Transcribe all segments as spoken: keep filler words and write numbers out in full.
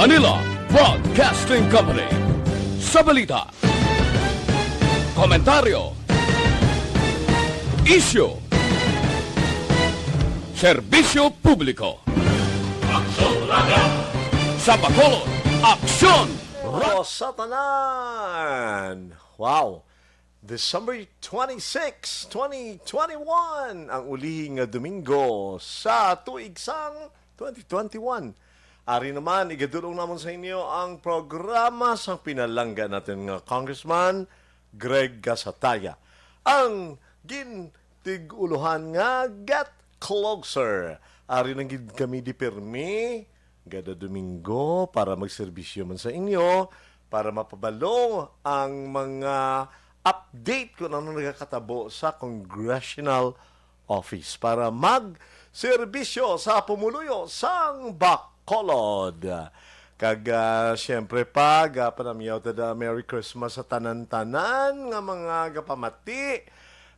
Manila Broadcasting Company. Sa balita, komentaryo, isyu, serbisyo publiko. Aksyon Radio. Sa Bacolod, Aksyon. Hello sa tanan! Wow! December twenty-six, twenty twenty-one, ang ulihi nga Domingo sa tuig sang twenty twenty-one. Ari naman, igadulong namon sa inyo ang programa sang pinalangga natin nga Congressman Greg Gasataya, ang gintig-ulohan nga Get Closer. Ari lang gid kami di pirmi kada Domingo para magserbisyo man sa inyo, para mapabalo ang mga update kung ano nagakatabo sa congressional office para magserbisyo sa pumuluyo sang Bacolod. Kag, ah, siyempre pa, gapanamyaw ta da Merry Christmas sa tanan-tanan nga mga gapamati,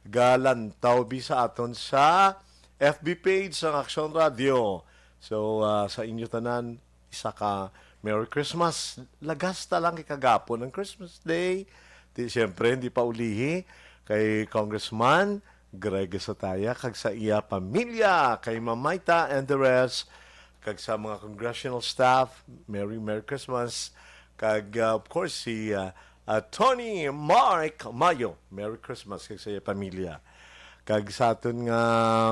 galantaw bi sa aton sa F B page sang Aksyon Radio. So, ah, sa inyo tanan, isa ka Merry Christmas. Lagas ta lang kay kagapon ang Christmas Day. Di, siyempre, hindi pa ulihi kay Congressman Greg Sataya kag sa iya pamilya, kay Mamayta and the rest, kag sa mga congressional staff, Merry, Merry Christmas. Kag, uh, of course, si, uh, Attorney Mark Mayo, Merry Christmas kag sa iya pamilya. Kag sa aton nga,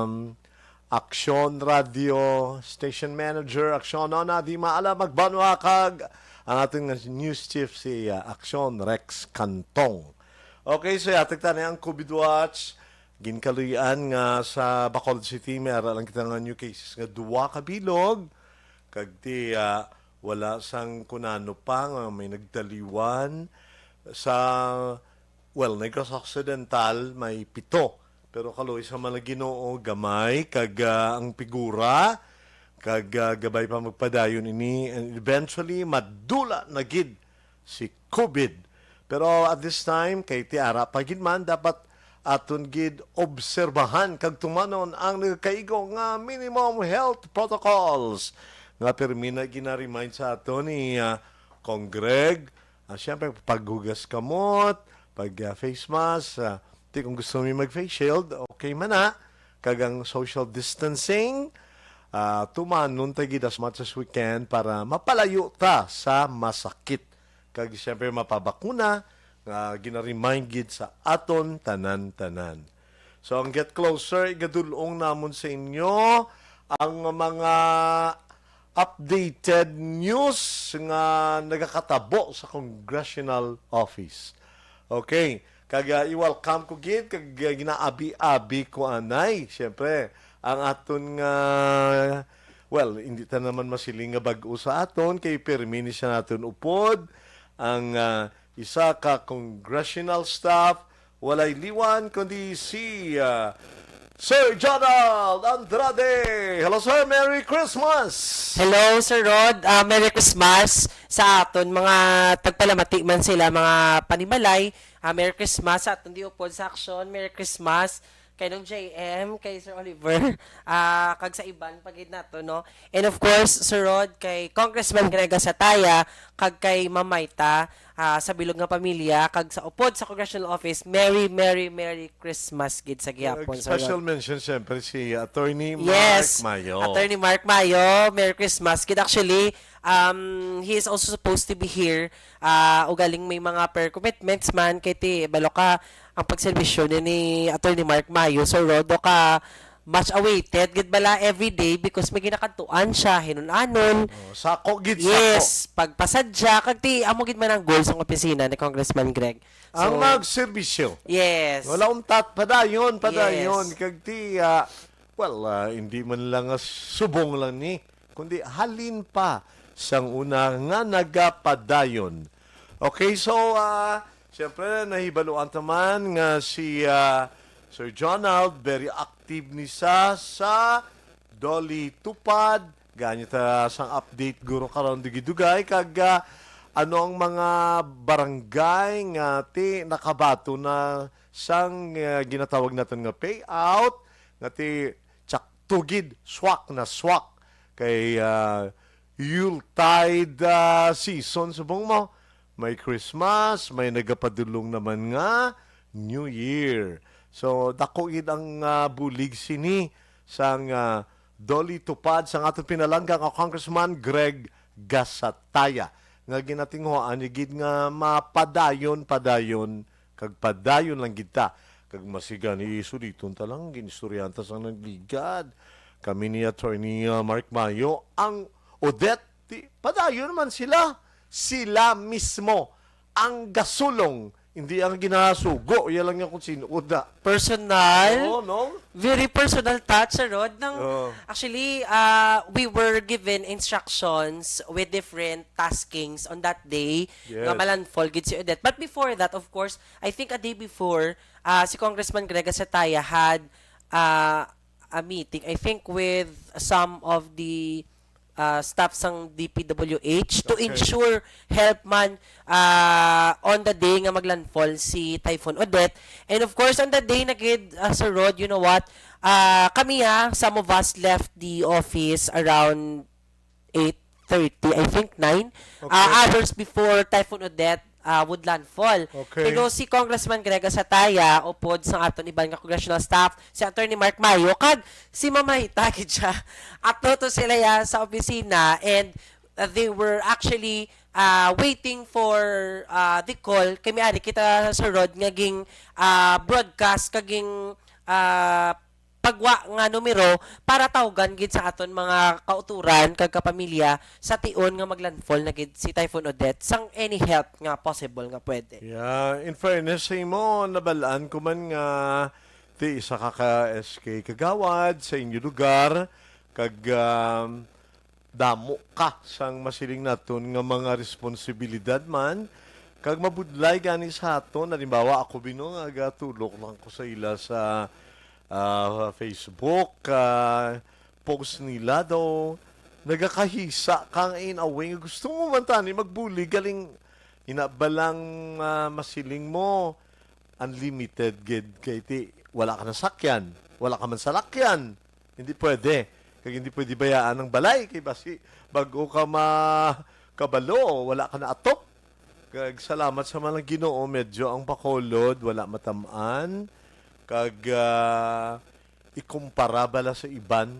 um, Aksyon Radio Station Manager, Aksyon Nona Di Maala Magbanwa, kag ang aton nga news chief, si, uh, Aksyon Rex Cantong. Okay, so yatag tani ang COVID watch. Ginkaluy-an nga sa Bacolod City, may ara lang kita nga new cases nga duwa ka bilog. Kag ti, ah, wala sang kunano pa nga may nagdaliwan sa, well, Negros Occidental, may pito. Pero kaluoy sa mga Ginoo, gamay, kag, ah, ang pigura, kag, ah, gabay pa magpadayon ini, and eventually, madula na gid si COVID. Pero at this time, kay ti ara pa gid man, dapat aton gid obserbahan kag tumanon ang nagakaigo nga minimum health protocols nga pirmi na gina-remind sa aton ni, ah, Cong Greg. Ah, siyempre, paghugas kamot, pag, ah, face mask, ah, ti kung gusto mi mag-face shield, okay man na. Kag ang social distancing, ah, tumanon ta gid as much as we can para mapalayo ta sa masakit. Kag siyempre, mapabakuna nga gina-remind gid sa aton tanan-tanan. So, ang Get Closer, igadul-ong namon sa inyo ang mga updated news nga nagakatabo sa congressional office. Okay. Kag, ah, i-welcome ko gid, kag, ah, ginaabi-abi ko anay, siyempre, ang aton nga, well, hindi ta naman masiling nga bag-o sa aton, kay pirmi ni siya naton upod, ang, ah, isa ka congressional staff, walay liwan kundi si, ah, Sir Jonald Andrade. Hello, sir. Merry Christmas! Hello, Sir Rod. Ah, Merry Christmas sa aton mga tagpalamati man sila, mga panimalay. Ah, Merry Christmas sa aton di upod sa aksyon. Merry Christmas kay Nong J M, kay Sir Oliver, ah, kag sa iban pa gid nato, no? And of course, Sir Rod, kay Congressman Greg Gasataya, kag kay Mamayta, ah, sa bilog nga pamilya, kag sa upod sa congressional office, Merry, Merry, Merry Christmas gid sa gihapon, Sir Rod. Special mention, siyempre, si Attorney Mark Mayo. Yes, Attorney Mark Mayo, Merry Christmas gid. Actually, um, he is also supposed to be here, ah, ugaling may mga prayer commitments man, kay ti, balo ka, ang pagserbisyo ni, ni Attorney Mark Mayo, Sir Rod, do ka much awaited gid bala every day because may ginakadtuan siya, hinun-anon. Oh, sako gid, sako. Yes, pagpasadya, kag ti, amo gid man ang goal sang opisina ni Congressman Greg. Ang magserbisyo. Yes. Wala untat, padayon, padayon. Yes. Kag ti, ah, well, ah, hindi man lang nga subong lang ni, kundi halin pa sang una nga nagapadayon. Okay, so, ah, siyempre, nahibaluan ta man nga si, ah, Sir Jonald, very active ni sa, sa Dolly Tupad. Ganyo ta sang update, guro, karon dugay-dugay. Kag, ah, ano ang mga barangay nga ti nakabaton na sang, ah, ginatawag naton nga payout, nga ti tsak tugid, swak na swak kay, ah, Yuletide, ah, season, subong mo. May Christmas, may nagapadulong naman nga New Year. So, dako gid ang, ah, bulig sini sang, ah, Dolly Tupad sang aton pinalangga nga Congressman Greg Gasataya, nga ginatinguhaan niya gid nga mapadayon, padayon, kag padayon lang gid ta. Kag masiga ni suliton ta lang, ginistoryahan ta sang nagligad. Kami ni Attorney, ah, Mark Mayo, ang Odette, di, padayon man sila. Sila mismo ang gasulong, hindi ang ginasugo. Iya lang yung kung sino. Uda. Personal? Oo, no? Very personal touch, Sir Rod. Nang, Oo. Actually, uh, we were given instructions with different taskings on that day Yes. nga malandfall gid si Odette. But before that, of course, I think a day before, uh, si Congressman Greg Sataya had uh, a meeting, I think, with some of the uh, staff sang D P W H to Okay. ensure help man uh, on the day nga maglandfall si Typhoon Odette. And of course, on the day na gid, uh, Sir Rod, you know what? Uh, kami ha, some of us left the office around eight thirty, I think nine, uh, Okay. hours before Typhoon Odette uh, would landfall. Okay. Pero si Congressman Greg Sataya, upod sa aton iban nga congressional staff, si Attorney Mark Mayo, kag si Ma'am Mayta gid siya. Ato to sila ya sa opisina, and uh, they were actually uh, waiting for uh, the call. Kami ari kita, Sir Rod, nga ging uh, broadcast, kag ging uh, pagwa nga numero para tawgan gid sa aton mga kauturan kag kapamilya sa tion nga maglandfall na gid si Typhoon Odette sang any help nga possible nga pwede. Yeah, in fairness sa imo, nabalaan ko man nga ti isa ka ka S K kagawad sa inyo lugar, kag, um, damo ka sang masiling naton nga mga responsibilidad man, kag mabudlay gani sa aton. Halimbawa, ako bino nga gatulok lang ko sa ila sa, ah, Facebook, ah, post nila daw, nagakahisa ka nga in a way nga gusto mo man tani magbulig, galing ina ba lang, ah, masiling mo, unlimited gid kay ti wala ka na sakyan, wala ka man salakyan. Hindi pwede. Kag hindi pwede bayaan ang balay kay basi bag-o ka makabalo, wala ka na atop. Kag salamat sa mga Ginoo, medyo ang Bacolod wala matam-an. Kag, ah, ikumpara bala sa iban,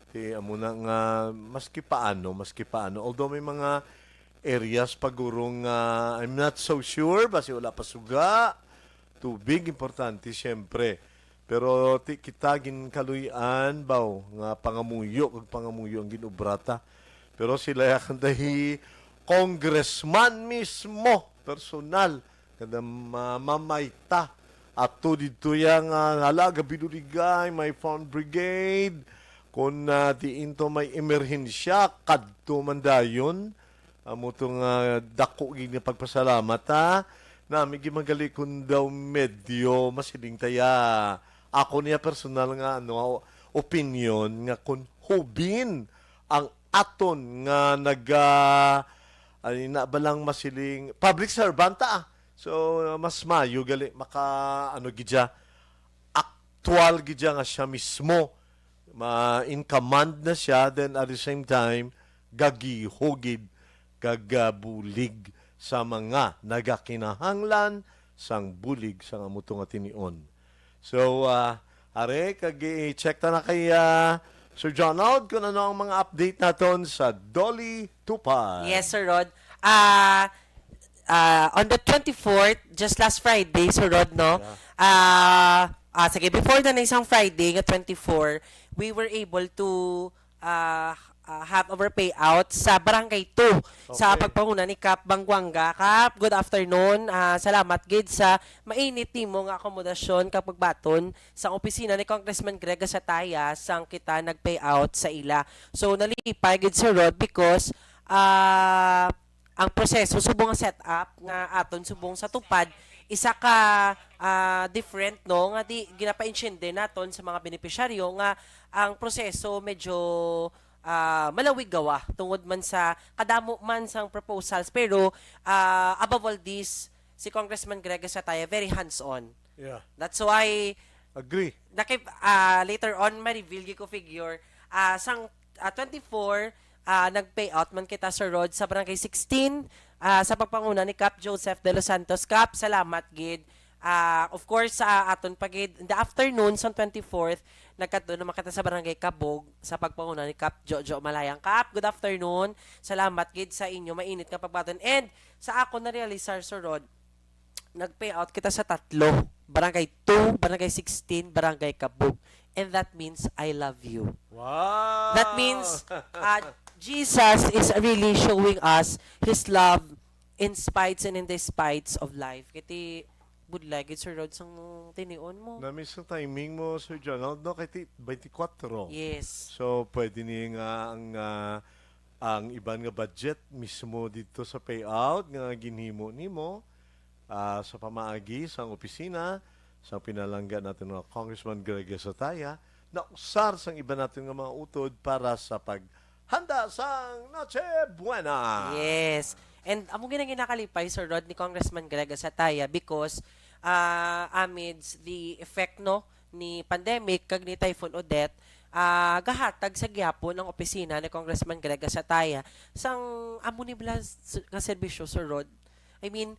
ti amo na nga maski paano, maski paano. Although may mga areas pa guro nga I'm not so sure, basi wala pa suga. Tubig, importante, siyempre. Pero ti kita ginkaluy-an, baw, nga pangamuyo kag pangamuyo ang gin-obra ta. Pero sila ya kanda hi congressman mismo, personal, kada ma-, mamayta. Ato didto ya nga, hala, gabinuligay, may fire brigade. Kung, ah, diin to may emerhensya, kadto man dayon. Amo to nga dako gid nga pagpasalamat, ha. Nami gid magali kun daw medyo masiling ta ya. Ako niya personal nga, ano, opinion nga kun hubin ang aton nga naga, ano na ba lang masiling, public servant ta, ah. So, mas mayo gali maka, ano gid siya, aktual gid siya nga siya mismo ma-, in command na siya, then at the same time, gagiho gid kag, ah, bulig sa mga nagakinahanglan sang bulig sang amo to nga tinion. So, ah, are, kag i-check ta na kay, ah, Sir Ronald kung ano ang mga update naton sa Dolly Tupad. Yes, Sir Rod. Ah, ah, on the twenty-fourth, just last Friday, Sir Rod, no? Yeah. Ah, ah, sige, before na na isang Friday nga twenty-four, we were able to, ah, ah, have our payout sa Barangay two, sa Okay. pagpanguna ni Kap Banguanga. Kap, good afternoon. Ah, salamat gid sa mainit nimo nga akomodasyon kag pagbaton sa opisina ni Congressman Greg Sataya sang kita nag-payout sa ila. So, nalipay gid, Sir Rod, because, ah, ang proseso subong nga setup nga aton subong sa Tupad, isa ka, ah, different, no, nga di ginapa-intindi naton sa mga benepisyaryo nga ang proseso medyo, ah, malawig gawa tungod man sa kadamo man sang proposals, pero, ah, above all this, si Congressman Greg Sataya very hands-on. Yeah. That's why Agree. Nakip-, ah, later on, ma-reveal gyud ko figure. Ah, sang, ah, twenty-four, ah, nag-payout man kita, Sir Rod, sa Barangay sixteen, ah, sa pagpanguna ni Kap Joseph De Los Santos. Kap, salamat gid. Ah, of course, sa aton pa gid, in the afternoon, sa twenty-fourth, nagkadto naman kita sa Barangay Kabog sa pagpanguna ni Kap Jojo Malayang. Kap, good afternoon. Salamat gid sa inyo mainit nga pagbaton. And sa ako na-realizar, Sir Rod, nag-payout kita sa tatlo. Barangay two, Barangay sixteen, Barangay Kabog. And that means I love you. Wow! That means uh, Jesus is really showing us His love in spite and in the spites of life. Kiti budlay gid, Sir Rod, sang tinion mo. Namiss ang timing mo, Sir Jonald, no? Kay ti twenty-four. Yes. So, pwede ni nga ang ah, ang iban nga budget mismo dito sa payout nga ginhimo nimo ah, sa pamaagi sang opisina sang pinalangga natin nga Congressman Greg Gasataya, nausar sang iban natin nga mga utod para sa paghanda sang Noche Buena. Yes. And amo gid ang ginakalipay, Sir Rod, ni Congressman Greg Gasataya because uh, amidst the effect, no, ni pandemic kag ni Typhoon Odette, ah, gahatag sa gihapon ang opisina ni Congressman Greg Gasataya sang amo ni bala s- nga serbisyo, Sir Rod. I mean,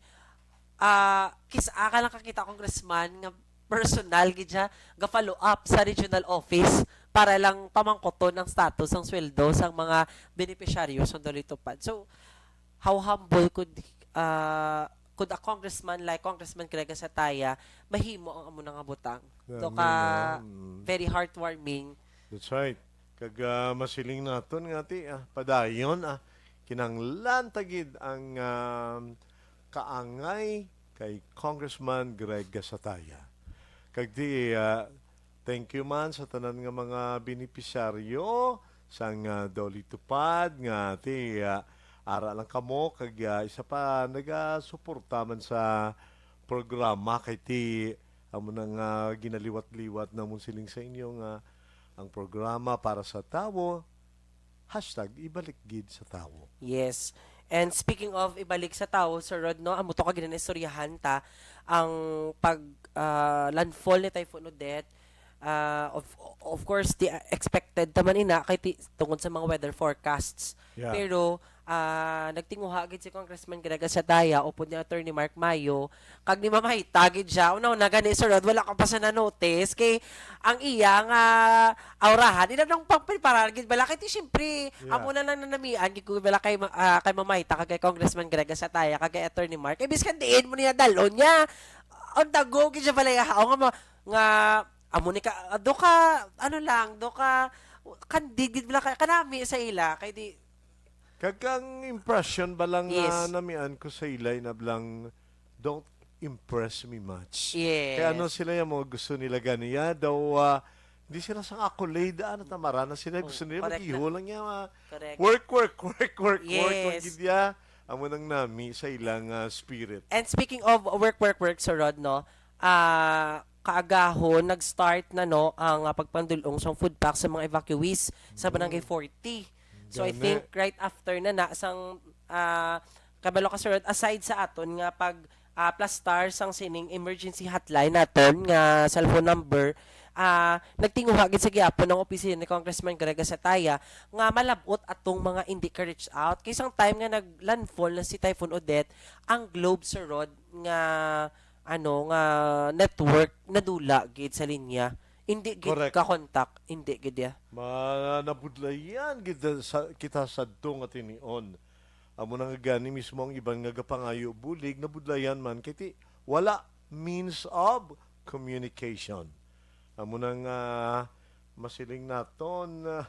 ah, kis-a ka lang kakita, Congressman, nga personal gid siya ga-follow up sa regional office para lang pamangkuton ang status, ang sweldo sang mga benepisyaryo sang Dole Tupad. So, how humble could uh, could a congressman like Congressman Greg Gasataya mahimo ang amo na nga butang? Do Dami ka na, mm. Very heartwarming. That's right. Kag ah, masiling naton nga ti ah, padayon ah, kinanglan ta gid ang ah, kaangay kay Congressman Greg Gasataya. Kag di ah, thank you man sa tanan nga mga benepisyaryo sang ah, Dole Tupad nga ti ah, ara lang kamo kag ah, isa pa nagasuporta man sa programa kay ti amo na nga ginaliwat-liwat namon siling sa inyo nga ang programa para sa tawo, hashtag ibalik gid sa tawo. Yes. And speaking of ibalik sa tawo, Sir Rod, no, amo to ka ginaistoryahan ta ang pag ah, landfall ni Typhoon Odette. Ah, of of course, the expected ta man ina kay ti, tungod sa mga weather forecasts. Yeah. Pero ah, nagtinguha gid si Congressman Greg Gasataya upod ni Attorney Mark Mayo kag ni Ma'am Mayta gid siya. Una-una gani, Sir Rod, wala ko pa sa na-notice kay ang iya nga aurahan, ina nang pagpreparar gid bala kay ti siyempre Yeah. amo na lang nanamian gid ko bala kay ma- ah, kay Ma'am Mayta kag kay Congressman Greg Gasataya kag kay Attorney Mark. Eh, biskan diin mo niya dalon niya. Ang dago gid siya bala iya haw nga ma- nga amo ni ka do ka ano lang do ka candid gid bala ka kanami sa ila kay di Kag ang impression ba lang nga Yes. namian ko sa ila inablang don't impress me much. Yes. Kaya ano sila yung mga gusto nila ganiya? Daw ah, hindi sila sang accolade ah, natamara na sila. Oh, Gusto nila correct mag-iho lang niya. ah, Correct. Work, work, work, work, work. Yes. Gid ya. Amo nang nami sa ilang ah, spirit. And speaking of work, work, work, Sir Rod, no? Ah, kaagahon, nag-start na, no, ang ah, pagpandulong sang food pack sa mga evacuees sa Barangay forty. So, I Gani. think right after na na sang ah, kabalo ka, Sir Rod, aside sa aton nga pag ah, plastar sang sining emergency hotline naton nga cellphone number, ah, nagtinguha gid sa gihapon ang opisina ni Congressman Greg Gasataya nga malab-ot atong mga hindi ka-reach out. Kay sang time nga nag-landfall na si Typhoon Odette, ang Globe, Sir Rod, nga ano nga network nadula gid sa linya. Hindi gid Correct. ka-contact, hindi gid ya. Ma nabudlayan gid sa, kita sadto nga tinion. Amo na nga gani mismo ang iban nga gapangayo bulig nabudlayan man kay ti wala means of communication. Amo na nga masiling naton ah,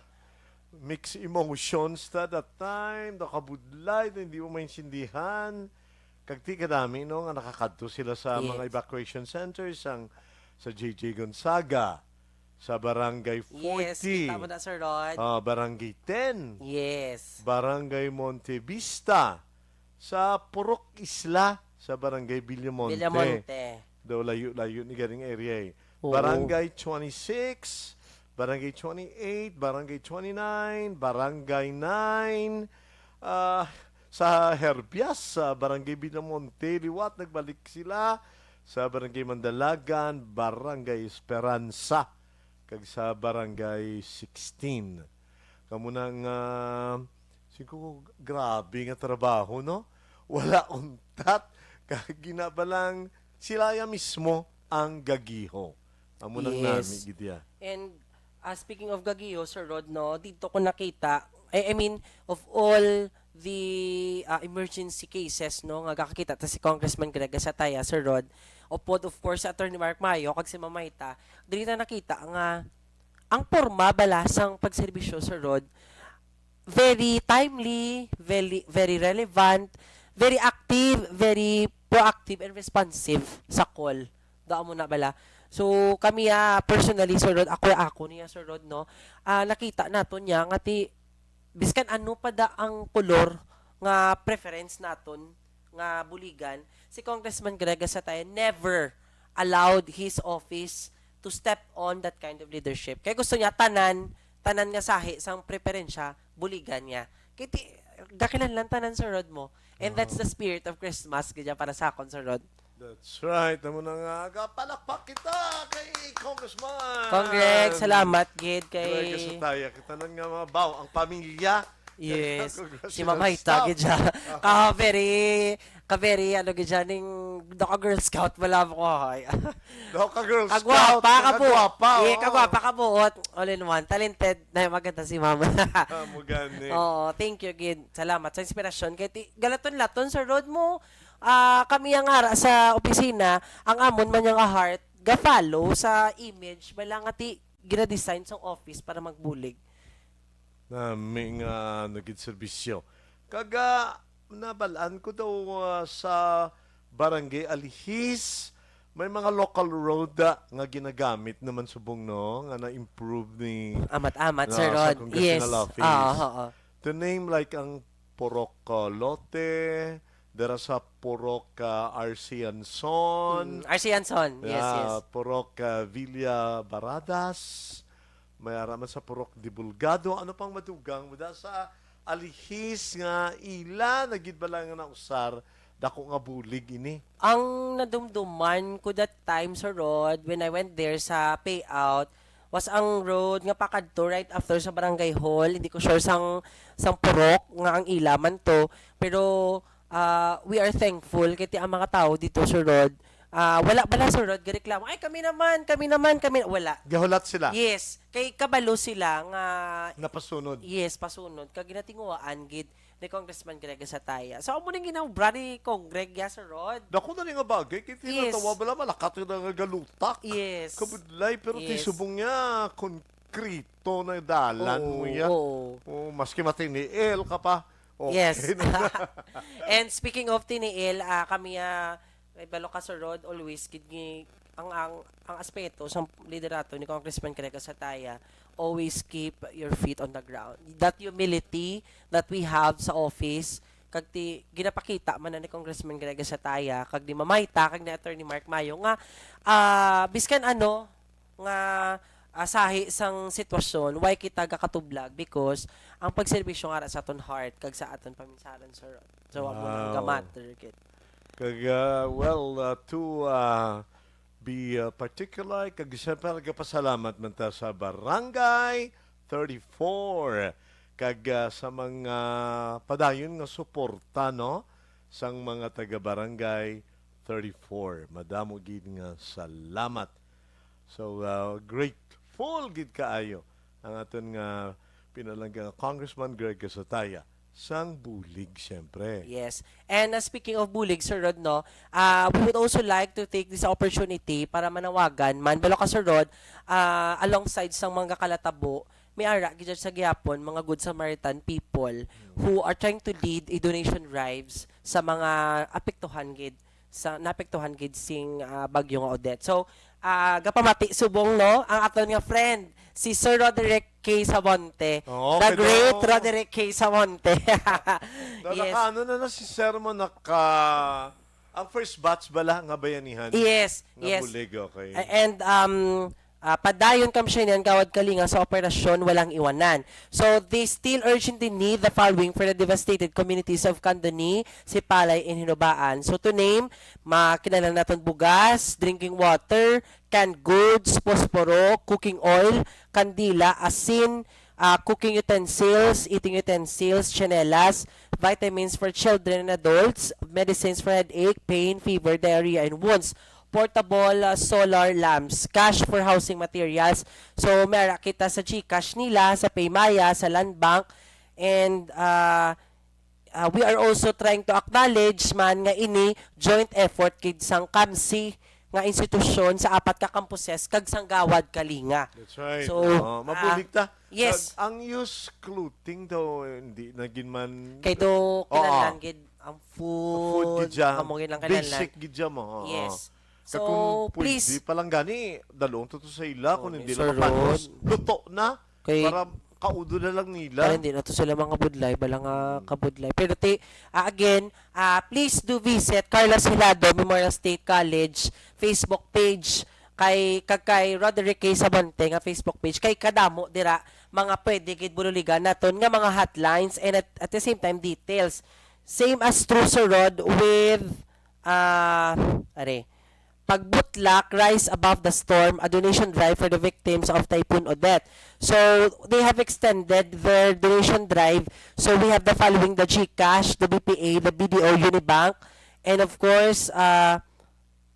mixed emotions ta that time, daw kabudlay, daw hindi mo maintindihan. Kag ti kadami no nga nakakadto sila sa mga Yes. evacuation centers ang sa J J Gonzaga, sa Barangay forty, Yes, kita mo na, Sir Rod. ah, Barangay ten, Yes. Barangay Monte Vista, sa Purok Isla, sa Barangay Villamonte. Villamonte. Daw layo-layo ni ganing area eh. Oo. Barangay twenty-six, Barangay twenty-eight, Barangay twenty-nine, Barangay nine, ah, sa Herbias, sa Barangay Villamonte, liwat nagbalik sila sa Barangay Mandalagan, Barangay Esperanza, kag sa Barangay sixteen. Kamo na nga Sigo, grabe nga trabaho, no? Wala untat, kag ginabalang sila ya mismo ang gagiho. Amo nang Yes. nami gid ya. And, ah, speaking of gagiho, Sir Rod, no, dito ko nakita, I, I mean, of all the, ah, emergency cases, no, nga gakakita ta si Congressman Greg Gasataya, Sir Rod, upod, of course, si Attorney Mark Mayo, kag si Mamayta, diri ta nakita nga ang porma bala sang pagserbisyo, Sir Rod, very timely, very, very relevant, very active, very proactive and responsive sa call. Dao mo na bala. So, kami, ah, personally, Sir Rod, ako, ako niya, Sir Rod, no? Ah, nakita naton niya nga ti, biskan ano pa da ang kolor nga preference naton nga buligan, si Congressman Greg Gasataya never allowed his office to step on that kind of leadership. Kay gusto niya tanan, tanan nga sahi sang preferensya, buligan niya. Kay ti, gakilanlan tanan, Sir Rod, mo. And that's Oo. the spirit of Christmas, gid yan para sa akon, Sir Rod. That's right. Amo na nga, palakpak kita kay Congressman. Congreg, salamat, gid, kay Greg Gasataya. Kita lang nga mga baw, ang pamilya. Yes. Congratulations. Si Mamay ta, Stop. gid siya. Ah. Ka very, ka very, ano, gid siya, ning, daw ka Girl Scout, wala mo ko, hoy. Daw ka Girl Scout, Kagwapa, kabu-, kagwapa, yeah, oo. kagwapa, kabuot, all in one. Talented, na maganda si Mama. Ah, mo gani. Oo, thank you, gid. Salamat sa inspirasyon. Kay ti, galaton-laton, Sir Rod, mo, ah, kami ang ara sa opisina, ang amon man yang heart, ga-follow sa image, bala nga ti, gina-design sang office para magbulig. Nami nga nagid serbisyo. Kag, ah, nabalaan ko daw, ah, sa Barangay Alihis, may mga local road, ah, nga ginagamit naman subong, no, nga na-improve ni Amat-amat, na Sir sa Rod. Congressional Yes. Office. Ah, oo. To name, like, ang Purok, ah, Lote, dira sa Purok, ah, Arcianson. Mm, Arcianson. Yes, Yeah, yes. Purok, ah, Villa Baradas. May ara man sa Purok Dibulgado. Ano pang madugang mo da sa Alihis nga ila na gid bala nga nausar, dako nga bulig ini? Ang nadumduman ko that time, Sir Rod, when I went there sa payout, was ang road nga pakadto right after sa barangay hall. Hindi ko sure sang, sang purok nga ang ila man to. Pero, ah, we are thankful kay ti ang mga tao dito, Sir Rod, ah, wala bala, Sir Rod, gareklamo, "Ay, kami naman, kami naman, kami," wala. Gahulat sila. Yes. Kay kabalo sila nga Napasunod. Yes, pasunod. Kag ginatinguhaan gid ni Congressman Greg Sataya. So, amo ning ginawbra ni Congreg ya, Sir Rod. Dako na ni nga bagay, kay Yes. tinatawa bala, malakat na nga galutak. Yes. Kabudlay, pero Yes. tisubong niya, konkreto na dalan Oo, mo ya. oo. Oh, maski matiniil ka pa. Okay Yes. na. And speaking of tiniil, ah, kami, ah, may balo ka, Sir Rod, always gid ni ang, ang, ang aspeto sa liderato ni Congressman Greg Sataya, always keep your feet on the ground. That humility that we have sa office, kag ti, ginapakita man na ni Congressman Greg Sataya, kag ni Mamayta, kag ni Attorney Mark Mayo, nga, ah, biskan ano, nga, ah, sahi sang sitwasyon, why kita gakatublag? Because ang pagserbisyo nga sa aton heart, kag sa aton paminsaron, Sir Rod. So, amo nang Wow. gamatter, gid. Kag, ah, well, ah, to, ah, be, ah, particular, kag siyempre, nagapasalamat man ta sa Barangay thirty-four, kag, ah, sa mga padayon nga suporta, no, sang mga taga Barangay thirty-four. Madamo gid nga salamat. So, ah, grateful gid kaayo ang aton nga pinalangga nga Congressman Greg Casataya. Sang bulig, siyempre. Yes. And, uh, speaking of bulig, Sir Rod, no, uh, we would also like to take this opportunity para manawagan man, balo ka, Sir Rod, uh, alongside sang mga kalatabo, may ara gid sa gihapon, mga Good Samaritan people who are trying to lead a donation drives sa mga apektuhan gid sa naapektuhan gid sing, ah, bagyo nga Odette. So, ah, gapamati subong, no, ang aton nga friend, si Sir Roderick K. Sabonte. Oo, The great pero Roderick K. Sabonte. Na, Yes. nakaano na na si Sir mo, naka, ang first batch bala nga bayanihan? Yes, yes. Nabulig, okay. A-, and, um, Ah, padayon kam siya niyan, Kawad Kalinga, sa operasyon Walang Iwanan. So, they still urgently need the following for the devastated communities of Candoni, Sipalay, and Hinubaan. So, to name, makinahanglan naton bugas, drinking water, canned goods, posporo, cooking oil, kandila, asin, ah, cooking utensils, eating utensils, tsinelas, vitamins for children and adults, medicines for headache, pain, fever, diarrhea, and wounds, portable, ah, solar lamps, cash for housing materials. So, may ara kita sa GCash nila, sa PayMaya, sa Land Bank, and, ah, ah, we are also trying to acknowledge man nga ini joint effort gid sang CAMSI nga institusyon sa apat ka kampuses kag sang Gawad Kalinga. That's right. So, Oo, ah, mabulig ta. Yes. Kag ang used clothing daw, hindi na gid man Kay do Oo. kinahanglan gid ang food, Food gid siya. amo gid lang kinahanglan. Basic gid siya mo. Oo. Yes. Kag So, kung pwede, please. pa lang gani, dalong to, to sa ila, Oh, kung may hindi lang surod. mapanos, luto na. Kay Para kaudo na lang nila. Para hindi na to sila mga budlay, bala nga Mm. kabudlay. Pero ti, ah, again, ah, please do visit Carlos Hilado Memorial State College Facebook page kay, kag kay Roderick K. Sabonte nga Facebook page kay kadamo dira mga pwede gid bululigan naton nga mga hotlines and at, at the same time details. Same as true, Sir Rod, with, ah, are, Pagbutlak, Rise Above the Storm, a donation drive for the victims of Typhoon Odette. So, they have extended their donation drive. So, we have the following, the GCash, the BPA, the BDO, Unibank, and of course, uh,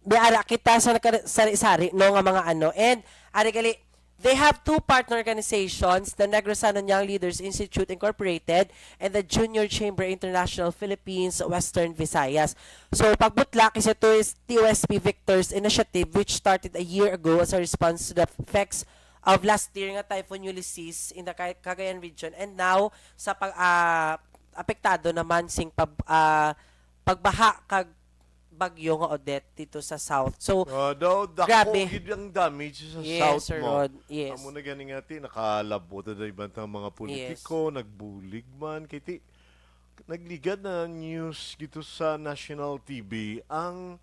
may ara kita sa nagka-, sari-sari, no, nga mga ano. And, ari gali, they have two partner organizations, the Negros Sanon Young Leaders Institute Incorporated and the Junior Chamber International Philippines Western Visayas. So, Pagbutlak is a T O S P Victors initiative which started a year ago as a response to the effects of last year nga Typhoon Ulysses in the Ca-, Cagayan region. And now, sa pag, ah, apektado naman sing pab-, ah, pagbaha kag bagyo nga Odette dito sa South. So, Ah, daw, dako grabe. gid ang damage sa Yes, South Sir mo. Rod. Yes. Amo na gani nga ti, nakalabo na iban tang mga politiko, Yes. nagbulig man. Kay ti, nagligad na news dito sa national T V ang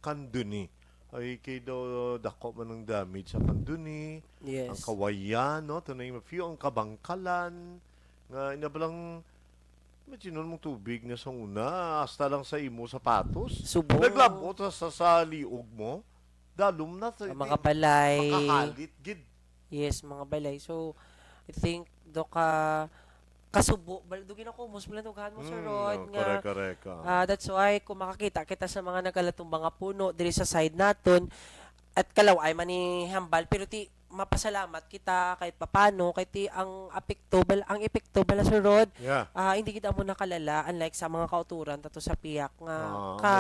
Candoni. Ay, kay daw, dako man ang damage sa Candoni, Yes. ang Kawayan, no? To name a few, ang Kabangkalan, nga inabalang Imagine mong tubig na sa una, hasta lang sa imo sapatos. Subo. Naglabot sa, sa, sa liog mo. Dalom na sa Ang mga balay. Makahalit gid. Yes, mga balay. So, I think, do ka kasubo, bal-, do ginakumos mo lang tughan mo, Sir Mm, Rod, oh, nga, correct, correct, oh. ah, that's why kung makakita kita sa mga nagkalatumba nga puno diri sa side naton, at kalaw-ay man ni hambal, pero ti, mapasalamat kita kahit papano, kay ti ang apekto bal-, ang epekto bala, Sir Rod, Yeah. ah, hindi gid amo nakalala, unlike sa mga kauturan tato sa pihak nga Ah, ka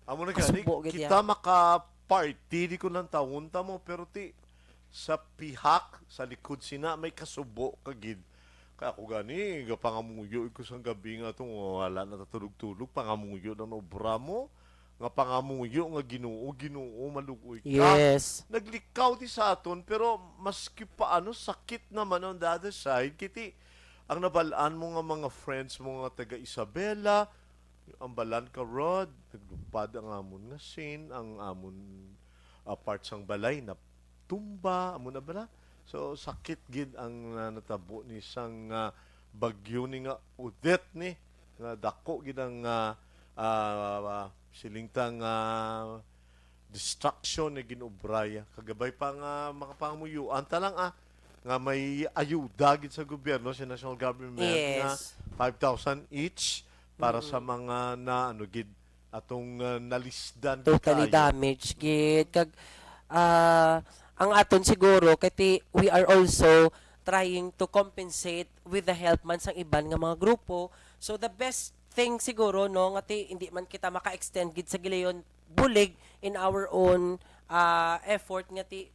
amo, amo na gani, kasubo gid kita yan. Maka-party, di ko lang tawon ta mo, pero ti sa pihak, sa likod sina, may kasubo ka gid. Kaya ako gani, gapangamuyo ko sang gabi nga tong wala na tatulog-tulog, pangamuyo ng obra mo, nga pangamuyo nga Ginoo, Ginoo, maluoy ka. Yes. Naglikaw di sa aton, pero maski paano, sakit naman on the other side. Kiti, ang nabalaan mo nga mga friends mo nga taga Isabela, ang balan ka, Rod, naglupad ang amon nga scene, ang amon, ah, part sang balay na tumba, amo na bala. So, sakit gid ang, ah, natabo ni sang, ah, bagyo ni nga Odette ni, nga dako gid ang, ah, ah, siling ta nga destruction nga ginobra ya. Kagabay pa nga makapangamuyoan ta lang, ah, nga may ayuda gid sa gobyerno, sa national government, nga Yes. five thousand each para sa Mm. mga na, ano, gid, atong, ah, nalisdan gid Totally kaayo. damage gid. Kag, ah, ang aton siguro, kay ti, we are also trying to compensate with the help man sang iban nga mga grupo. So, the best thing siguro, no, nga ti, hindi man kita maka-extend gid sa gilayon bulig in our own, ah, effort nga ti,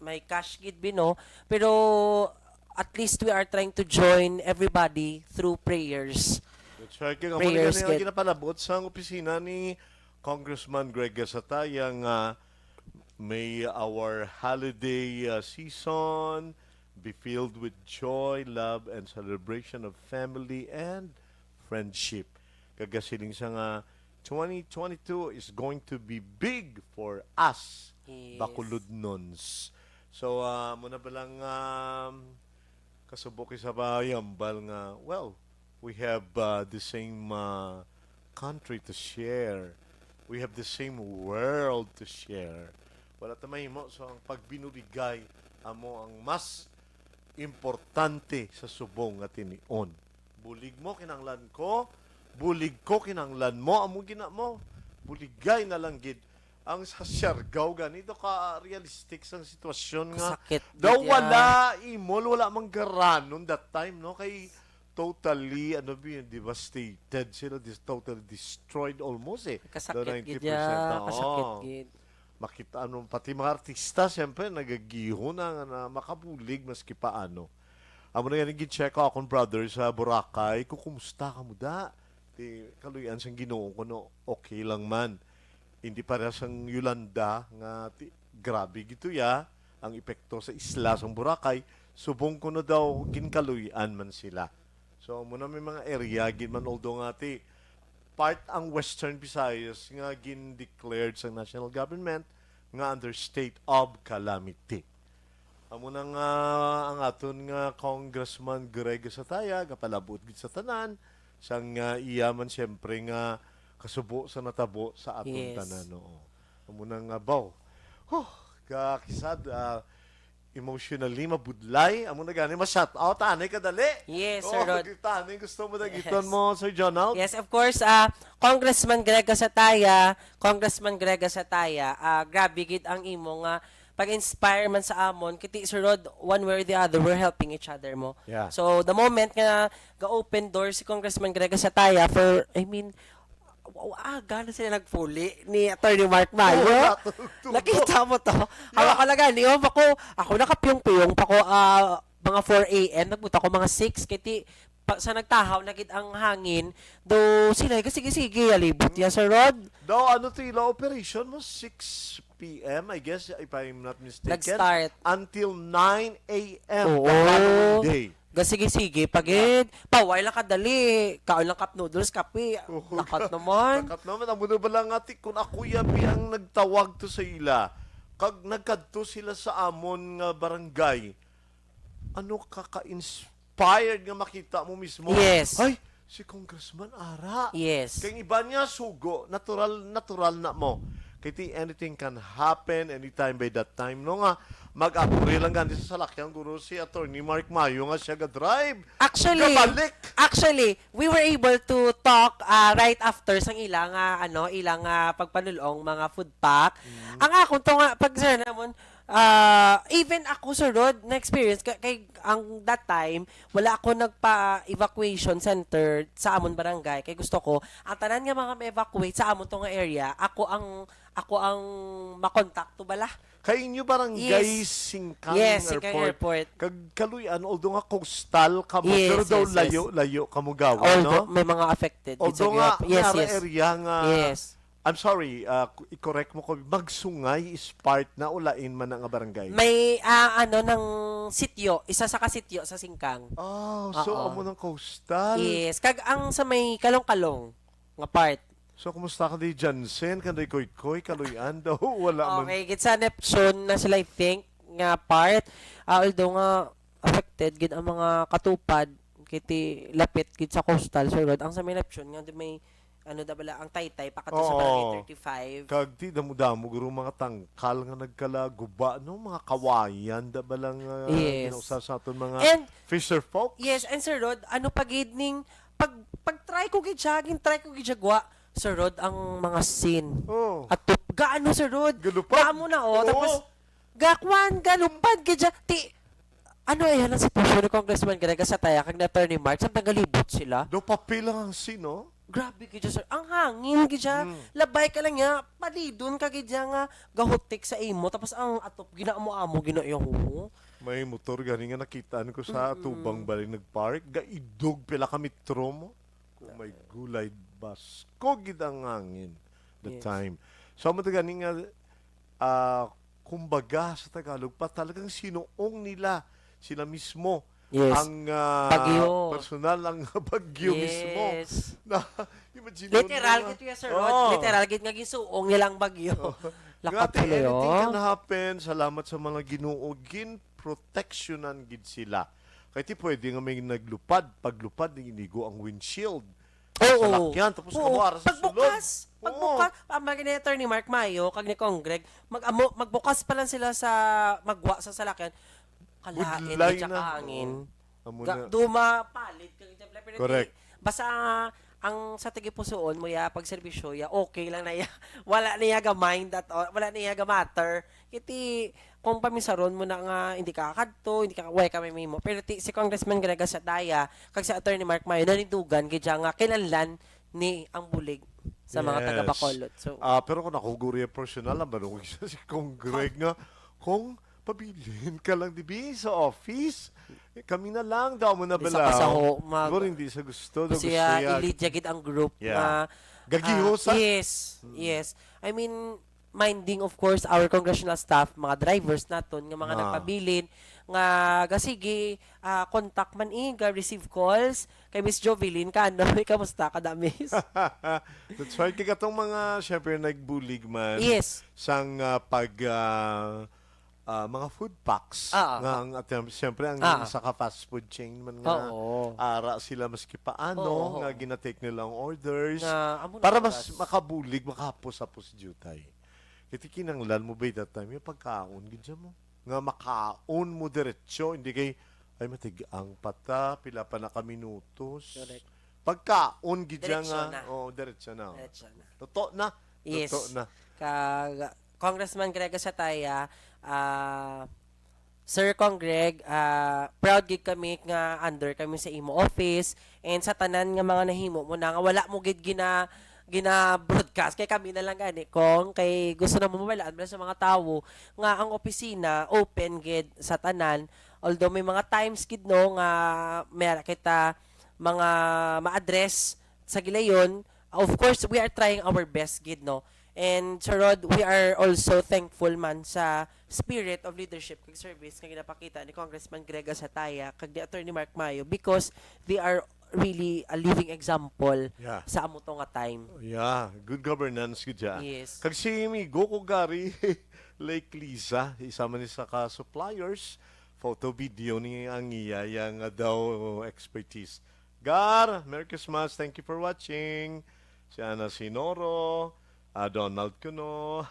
may cash gid bi, no? Pero at least we are trying to join everybody through prayers. That's right. Kaya nga, Prayers, muna gani, gid. Ginapalabot sa opisina ni Congressman Greg Gasataya nga may our holiday, uh, season be filled with joy, love, and celebration of family and friendship. Kagasiling sa nga, twenty twenty-two is going to be big for us, Yes. Bacolodnons. So, ah, muna ba lang, um, kasubo kay sa bayambal nga, well, we have, uh, the same, uh, country to share. We have the same world to share. Wala ta mahimo. So, ang pagbinuligay amo ang mas importante sa subong nga tinion. Bulig mo, kinahanglan ko. Bulig ko, kinahanglan mo. Amo gina mo. Buligay na lang gid. Ang sa Siargao gani, daw ka realistic sang sitwasyon nga Kasakit daw gid ya. Wala imol, wala man garanon that time, no? Kay totally, ano ba yun, devastated sila, dis-, totally destroyed almost eh. Kasakit Daw gid ninety percent ya, na, kasakit oo. Gid. Makita, ano, pati mga artista, siyempre, nagagiho na nga na makabulig maski paano. Amo na gani gin-check ko akong brother sa Boracay, kung kumusta ka mo da? Ti kaluy-an sang Ginoo kuno okay lang man. Hindi para sang Yolanda nga ti, grabe gito ya ang epekto sa isla sang Boracay. Subong kuno daw ginkaluy-an man sila. So, amo na may mga area gid man, although nga ti part ang Western Visayas nga gin-declared sa national government nga under state of calamity. Amo na nga ang aton nga Congressman Greg Sataya gapalabot gid sa tanan sang, ah, iya man siyempre nga kasubo sa natabo sa aton Yes. tanan, oo. Amo na nga baw. Huh, kakisad, ah, emotionally mabudlay. Amo na gani ma-shout out anay kadali. Yes, Sir Oh, Rod. Tanay gusto mo dagiton Yes. mo, Sir Jonald? Yes, of course, ah, Congressman Greg Sataya, Congressman Greg Sataya, ah, grabe gid ang imo nga pag-inspire man sa amon. Kiti, Sir Rod, one way or the other, we're helping each other mo. Yeah. So, the moment nga ga-open door si Congressman Greg Sataya for, I mean, wa-, aga na sila nagpuli ni Attorney Mark Mayo. Oo, natulog-tulog. Nakita mo to? Yeah. Hawa ka lang gani, oh, ako, ako nakapiyong-piyong pa ko, ah, mga four A M, nagbuta ko mga six, kay ti, pa, sa nagtahaw na gid ang hangin, do sila, sige, sige, alibot ya, Sir Rod. Daw, ano to ila operation mo? Six P M, I guess, if I'm not mistaken. Nag-start. Until nine A M Oo. The following day. Gasige-sige, pagid. Yeah. Paway lang kadali. Kaon lang cup noodles, kape. Oo. Lakat naman. Lakat naman. Amo na ba lang, ati, kung ako yabi ang nagtawag to sa ila, kag nagkadto sila sa amon nga barangay, ano ka ka-inspired nga makita mo mismo? Yes. Ay, si Congressman ara. Yes. Kay ang iban nga sugo, natural, natural na mo. Kay ti anything can happen anytime by that time, no, nga mag-apuri lang gani sa salakyan, guro, si Attorney Mark Mayo nga siya ga-drive. Actually, Gabalik. Actually, we were able to talk, ah, right after sang ila nga, ano, ila nga pagpanulong mga food pack. Mm. Ang akon to nga, pag, sir, namon, ah, even ako, Sir Rod, na-experience, ka-, kay ang that time, wala ako nagpa-evacuation center sa amon barangay. Kay gusto ko, ang tanan nga mga ma-evacuate sa amon to nga area, ako ang, ako ang makontakto bala. Kay inyo barangay Yes. Singkang Yes, Singkang Airport. Airport. Kag kaluy-an, although nga coastal kamo, Yes, pero daw yes, yes. layo-layo kamo gawa, Although no? may mga affected gid sa Although nga, Airport. Yes, may yes. area nga, Yes. I'm sorry, ah, ku-, i-correct mo ko, Magsungay is part na o lain man na nga barangay? May, ah, ano, ng sityo, isa sa kasityo sa Singkang. Oh, so Oo. amo ng coastal. Yes, kag ang sa may Kalong-Kalong nga part. So, kumusta ka di Jansen? Kanday Koykoy, Kaluy-an daw? Wala man. Okay, gid sa Neptune na sila, I think, nga part. Ah, although nga affected gid ang mga katupad, kay ti lapit gid sa coastal, Sir Rod. Ang sa may Neptune nga di may, ano, da bala, ang Taytay, pakadto sa Oo. Barangay thirty-five. Kag ti damo-damo, guro, mga tangkal nga nagkalaguba, no? Mga kawayan, da bala nga Yes. ginausa sa aton mga And fisher folks. Yes, and Sir Rod, ano pa gid ning pag, pag-try ko gid siya, gin-try ko gid siya gwa, Sir Rod, ang mga scene. Oh. At tu-, gaano, Sir Rod? Galupad. Gaamo na, oh. Oo. Tapos, gakwan, galupad gid siya. Ti, ano, ayan ang sitwasyon ni Congressman Greg Sataya kag ni Attorney Mark, samtang galibot sila. Do papel lang ang scene, no? Grabe gid siya, sir. Ang hangin gid siya. Mm. Labay ka lang niya, palidon ka gid siya nga gahutik sa imo. Tapos ang atop, ginaamo-amo, ginayaho. May motor gani nga nakitaan ko sa Mm-mm. tubang balay nagpark. Gaidog pila ka metro mo. Oh my Grabe. Gulay, basko gid ang hangin the Yes. time. So, amo to gani nga, ah, kumbaga sa Tagalog pa, talagang sinuong nila, sila mismo, Yes. ang, ah, Bagyo. personal, ang bagyo mismo. Yes. Na, imagine mo Literal na gid nga, Sir Rod. Oo. Literal gid nga gisuong nila ang bagyo. Oo. Lakat Nga, tuloy, anything oh. can happen. Salamat sa mga Ginoo, ginproteksyonan gid sila. Kay ti pwede nga may naglupad, paglupad, inigo ang windshield. Oo. Salakyan, tapos Oo. kamo ara sa sulod. Pagbukas, Oo. pagbukas, ang mga ni Attorney Mark Mayo, kag ni Cong Greg, mag-amo, magbukas pa lang sila sa, magwa sa salakyan. Kalain, budlay gid siya na. Kaangin. Oo. Amo ga-, na. Duma, palid ka gid, pero di, correct. Basta ang sa tagipusoon mo ya, pagserbisyo ya, okay lang na ya. Wala na ya ga-mind at all. Wala na ya ga-matter. Kiti, kung pamisaron mo na nga, hindi ka kadto, hindi ka, way ka may mimo. Pero ti, si Congressman Greg Agataya, kag si Attorney Mark Mayo, nanindugan, gid siya nga, kinahanglan ni ang bulig sa mga taga Bacolod. Yes. So, ah, pero kung ako, guro, yung personal, ang balong siya si Kong Greg nga, "Kong, pabilin ka lang dibi sa office. Kami na lang, daw mo na." Hindi sa balaw. Pasaho, mag-, siguro hindi sa gusto, daw kasi, gusto ah, niya. Ilidya gid ang group. Yeah. Nga, gagiho ah, sa, yes, mm. Yes. I mean, minding, of course, our congressional staff, mga drivers naton, nga mga, ah, nagpabilin, nga gasigi, ah, contact man, eh, ga-receive calls kay Miss Jovelyn, ka, ano, kamusta ka, da, Miss? That's right. Kay katong mga, syempre, nagbulig man, yes, sang, ah, pag, ah, ah, mga food packs, ah, nga ang attempt, syempre, ang, ah, sa ka fast food chain man nga, oo, ara sila maski paano, oo, nga ginatake nila ang orders, nga, amo na para oras, mas makabulig, makahapos-hapos jutay. Kay ti kinahanglan mo ba that time, yung pagkaon, gid siya mo. Nga makaon mo diretso, hindi kay, "Ay, matigang pa ta, pila pa na ka minutos." Correct. Pagkaon, gid siya. Diretso nga, na. Oo, diretso na. Diretso na. Totoo na. Yes. Totoo na. Kag, Congressman Greg Agataya, ah, Sir Cong Greg, ah, proud gid kami nga under kami sa imo office and sa tanan nga mga nahimo mo na nga wala mo gid gina-, gina-broadcast. Kay kami na lang gani, Kong, kay gusto na mo mabalaan mo sa mga tawo nga ang opisina open gid sa tanan. Although may mga times gid, no, nga may ara kita mga ma-address sa gilayon, of course, we are trying our best gid, no? And, Sir Rod, we are also thankful man sa spirit of leadership kag service nga ginapakita ni Congressman Greg Agataya kag ni Attorney Mark Mayo because they are really a living example, yeah, sa amo to nga time. Yeah, good governance gid siya. Yes. Kag si Migo ko gari, Lake Liza, isa man ni sa ka suppliers, photo video ni ang iya, iya nga daw expertise. Gar, Merry Christmas. Thank you for watching. Si Ana Sinoro, ah, Donald Cuno.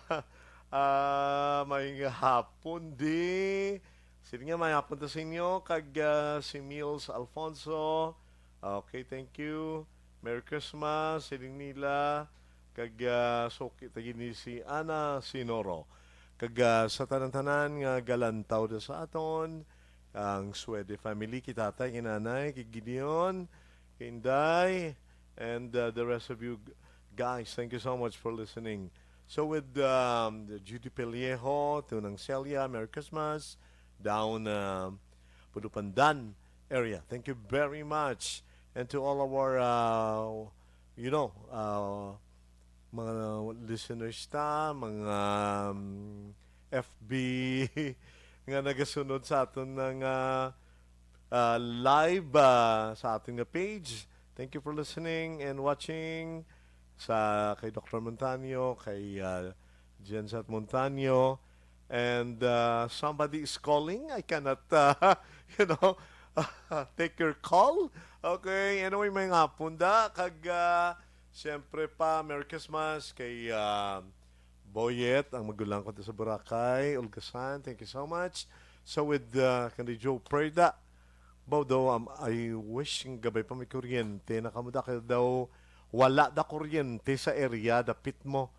Ah, may hapon di. Sino nga may hapon to sa inyo? Kag, ah, si Mills Alfonso. Okay, thank you. Merry Christmas. Siling nila. Kag, ah, suki ta gid ni si Ana Sinoro. Kag, ah, sa tanan-tanan nga galantaw da sa aton, ang Suede family, kay tatay, kay nanay, kay Gideon, kay Inday, and, uh, the rest of you g-, guys, thank you so much for listening. So with, um, Judy Pellejo, Tunang Celia, Merry Christmas, down, uh, Pudupandan area. Thank you very much. And to all our, uh, you know, uh, mga listeners ta, mga, um, F B nga nagasunod sa aton nga, ah, live, ah, sa aton nga page. Thank you for listening and watching sa kay Doctor Montaño, kay, ah, Jensat Montaño, and, ah, somebody is calling. I cannot, ah, you know, take your call. Okay, anyway, may nga punda kag, ah, siyempre pa, Merry Christmas kay, ah, Boyet, ang magulang ko sa Boracay, Ulgasan. Thank you so much. So with, uh, kay Joe Preda, baw daw, um, I wish ng gabay pa may kuryente na kamo da, kay daw wala da kuryente sa area dapit mo.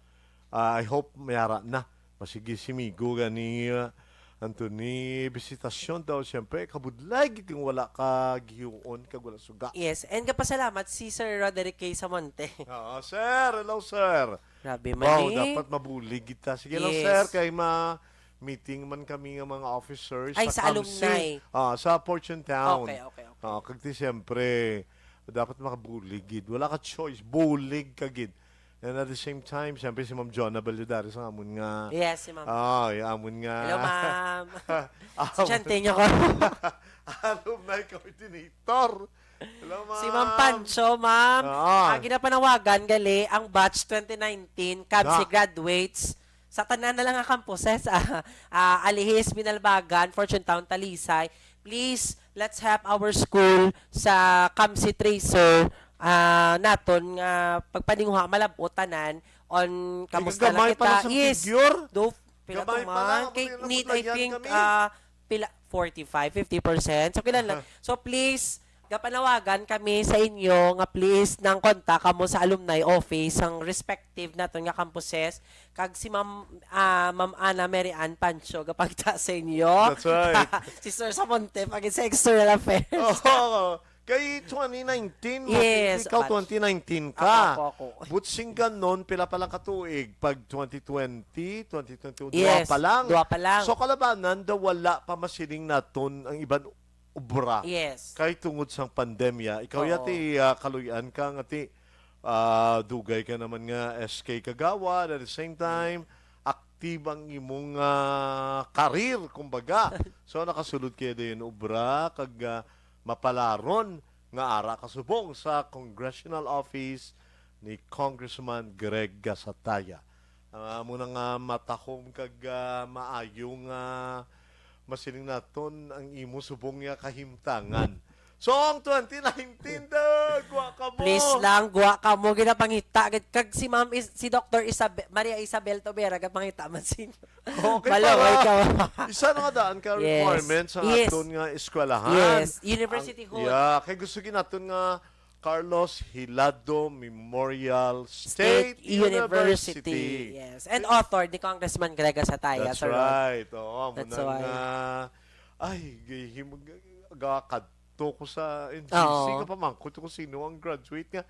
Ah, I hope mayara na. Masigi si Migo gani, uh, Anthony, bisitasyon daw, siyempre, kabudlay gid kung wala ka gihuon, kag wala suga. Yes, and kapasalamat si Sir Roderick K. Samonte. Oo, sir. Hello, sir. Grabe man. Wow, eh. Dapat mabulig kita. Sige lang, yes, sir, kay ma-meeting man kami nga mga officers. Ay, sa, sa alumni. Kamsi. Ah, sa Fortune Town. Okay, okay, okay. Ah, kag ti, siyempre, dapat makabulig gid. Wala ka choice. Bulig ka gid. And at the same time, siyempre, si Ma'am Jonah Valladares ang amon nga. Yes, si Ma'am. Ah, yung amon nga. Hello, Ma'am. Amon. Estudyante niyo ko. Alumni coordinator. Hello, ma'am. Si Ma'am Pancho, ma'am. Oo. Ah, ginapanawagan gali ang batch twenty nineteen, kamsi, ah, graduates sa tanan na lang nga campuses, ah, ah, Alihis, Binalbagan, Fortune Town, Talisay. Please, let's help our school sa kamsi tracer, ah, naton nga pagpaninguha malab-ot tanan on kamusta na kita. Ay, gamay pa lang sa figure. Yes. Do, pila to, ma'am? Gamay pa lang, kay need, I think, ah, pila, forty-five, fifty percent. So, kailan lang. So, please, gapanawagan kami sa inyo nga please nang kontak kamo sa alumni office sang respective naton nga campuses. Kag si Ma'am, ah, Ma'am Ana Mary Ann Pancho, gapangita sa inyo. That's right. Si Sir Samonte, pag sa external affairs. Oo. Kay twenty nineteen mo, Yes, ikaw batch. Twenty nineteen ka. Ako, ako, ako. Butsing ganon, pila pa lang ka tuig? Pag twenty twenty, twenty twenty-one, dua Yes, pa lang. Dua pa lang. So, kalabanan daw wala pa masiling naton ang iban obra. Yes. Kay tungod sang pandemya, ikaw Oo. yati, ah, kaluy-an ka nga ti, ah, dugay ka naman nga S K kagawad, at the same time, active ang imong, ah, karir, kumbaga. So, nakasulod kayo dayon obra, kag, ah, mapalaron nga ara kasubong sa congressional office ni Congressman Greg Gasataya. Ang amo na nga matahom kag, ah, maayo nga masiling naton ang imo subong nga kahimtangan. So, ang twenty nineteen, da, gwa ka mo. Please lang, gwa ka mo, ginapangita. Kag si Ma'am Is-, si Doctor Isabe-, Maria Isabel Tobera, gapangita man sa inyo. Okay, Malaway para ka. isa na nga daan ka Yes. requirements sa Yes. aton nga eskwelahan. Yes, university Ang, hood. yeah, kay gusto ginaton nga Carlos Hilado Memorial State State University. University. Yes. And author ni Congressman Greg Gasataya, That's Sir Rod. right. Oo, amo That's na why. nga, ay, gihimo, ga-, gakadto ko sa N G C, Oo. kapamangkot ko sino ang graduate nga.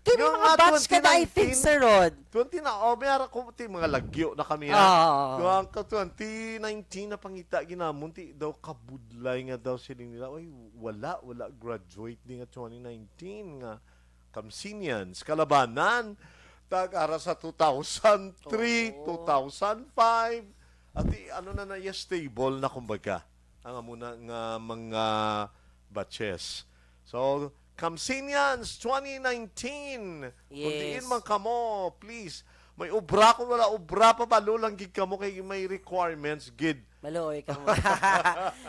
Kini Nga mga nga, batch ka na, I think, twenty nineteen, Sir Rod. twenty na, oh, may ara ko, ti, mga lagyo na kami, ha? Oo. Nga ang ka twenty nineteen na pangita ginamon, ti, daw kabudlay nga daw siling nila, "Uy, wala, wala graduate di nga twenty nineteen nga Kamsinians, kalabanan, tag ara sa two thousand three, Oo. two thousand five, ati, ano na na, iya, stable na, kumbaga, ang amo na nga mga batches." So, Kamsinians twenty nineteen, kung diin Yes. man kamo, please, may obra, kung wala obra, pabalo lang gid kamo kay may requirements gid. Maluoy ka mo.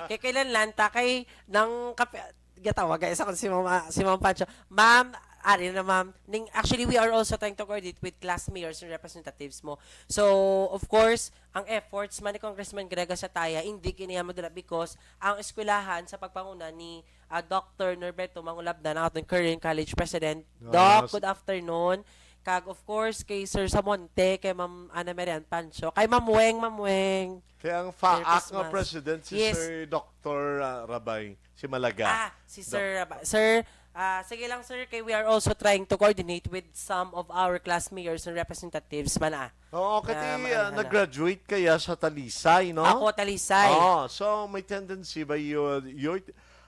Kay kailan lang ta, kay nang kape-, gatawag, guys, ako si Mama, si Ma'am Pancho. Ma'am, ari na, ma'am. Ning, actually, we are also trying to coordinate with class mayors and representatives mo. So, of course, ang efforts man ni Congressman Greg Gasataya, hindi kini madala because ang eskwelahan sa pagpanguna ni, ah, Doctor Norberto Mangulabnan, ang aton current college president. Ah, Doc, s- good afternoon. Kag, of course, kay Sir Samonte, kay Ma'am Ana Maria Pancho, kay Ma'am Weng, Ma'am Weng. Kay ang Merry faak nga Christmas. president si Yes. Sir Doctor, ah, Rabay, si Malaga. Ah, si Doc. Sir Rabay. Sir, ah, sige lang, sir, kay we are also trying to coordinate with some of our class mayors and representatives man, ah. Oo, kati, Ah, ah, mahalhala. nag-graduate kaya sa Talisay, no? Ako, Talisay. Oo, so may tendency ba you, you,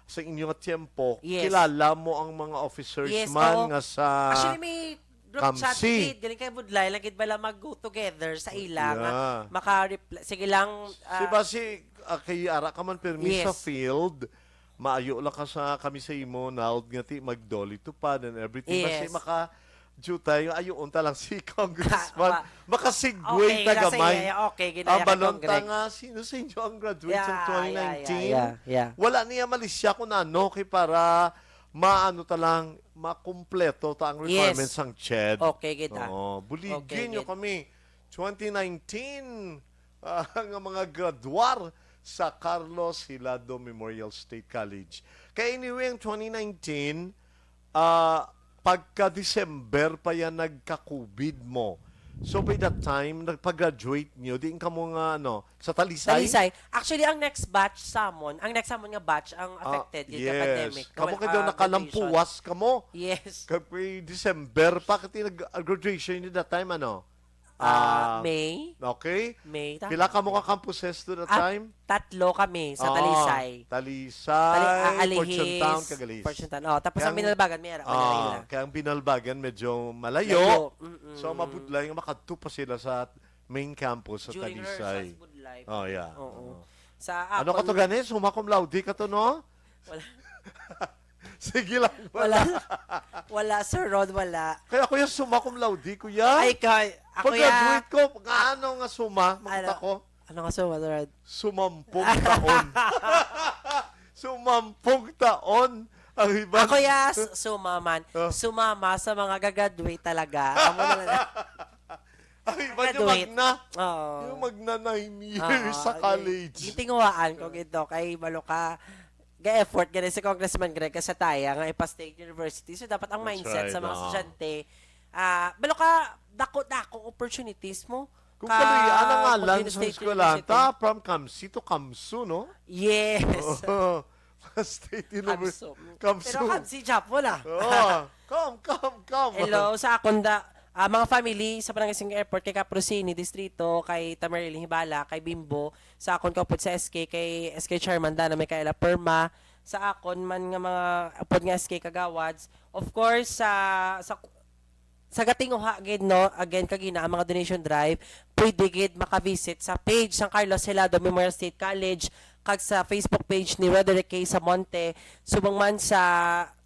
sa inyo nga tiyempo, Yes. kilala mo ang mga officers Yes, man oo. nga sa Actually, may group chat Kamsi. gid, galing kay Budlay, lagi bala mag-go together sa ila nga Yeah. maka-reply. Sige lang, Si ah, basi, ah, kay ara ka man permi sa Yes. field, maayo lang ka sa kami sa imo, naod nga ti magdolitupad and everything. Basi Yes. maka-jutay, ayoon ta lang si Congressman. Wa- Maka-segue Okay, ta nasa gamay. iya, okay, ginaya Ang ka, balon ta Congreg. nga, sino sa inyo ang graduate sa Yeah, yeah, yeah, twenty nineteen? yeah, yeah. Wala niya malisya kung ano, kay para maano ta lang, makumpleto ta ang Yes. requirements sang ched. Okay, gid, ah. Oo, buligin Okay, niyo gid. kami. Twenty nineteen, ah, nga mga graduar sa Carlos Hilado Memorial State College. Kay anyway, ang twenty nineteen, ah, pagka December pa yan nagka-covid mo. So by that time, nagpa-graduate niyo, di kamo nga, ano, sa Talisay? Talisay. Actually, ang next batch sa amon, ang next sa amon nga batch ang Ah, affected gid sa yes. pandemic. Kamo Wala, kay daw ah, nakalampuwas graduation. kamo. Yes. Kay December pa, kati nag-, ah, graduation niyo that time, ano? Ah, Ah, May. okay. May, tama. Pila kamo ka campuses to that Ah, time? tatlo kami sa Ah, Talisay. Talisay, Tali-, ah, Alihis, Fortune Town, kag Alihis. Fortune Town. Oh, tapos ang Kaya ang, Binalbagan, may ara, ah, wala ila. kaya ang Binalbagan medyo malayo. Layo, mm-mm. So, mabudlay nga makadto pa sila sa main campus sa During Talisay. rehearsals, budlay. Oh, yeah. Oo. Oo. Sa Ano ka to, Apple gani? Summa cum laude ka to, no? Wala. Sige lang, Wala. wala. Wala, Sir Rod, wala. Kaya, kuya, summa cum laude, kuya. Ay, kay, ako, ya. Pag-graduate ko, nga ano nga summa, makita Ano? ko? Ano nga summa, Sir Rod? Sumampung taon. Sumampung taon. Ang iba. Ako, ya, s-, summa man. Oh. Sumama sa mga gagraduate talaga. Amo na lang. Ay, ba niya Graduate. magna? Oo. Yung magna nine Ah, years sa college. Gitinguhaan ko gito kay balo ka ga-effort gani si Congressman Greg Casataya nga ipa-state university. So, dapat ang That's mindset right, sa mga ah. estudyante, ah, balo ka dako-dako opportunities mo. Kung kaluya, ang Ka- ngalan pag-, sa state eskwelahan, university. ta, from Kamsi to Kamsu, no? Yes. Oo. State University. Kamsu. Kamsu. Pero Kamsi Japon ah. Oo. Come, come, come. Hello, sa akon da, ah, mga family sa Barangay Singge Airport, kay Caprosini Distrito, kay Tamaril Hibala, kay Bimbo, sa akon kaupod sa S K, kay S K Chairman Dana Micaela Perma, sa akon man nga mga upod nga S K kagawads. Of course, sa sa sa gatinguha gid, no, again kagina ang mga donation drive, pwede gid makavisit sa page sang Carlos Helado Memorial State College kag sa Facebook page ni Roderick K. Samonte, subong man sa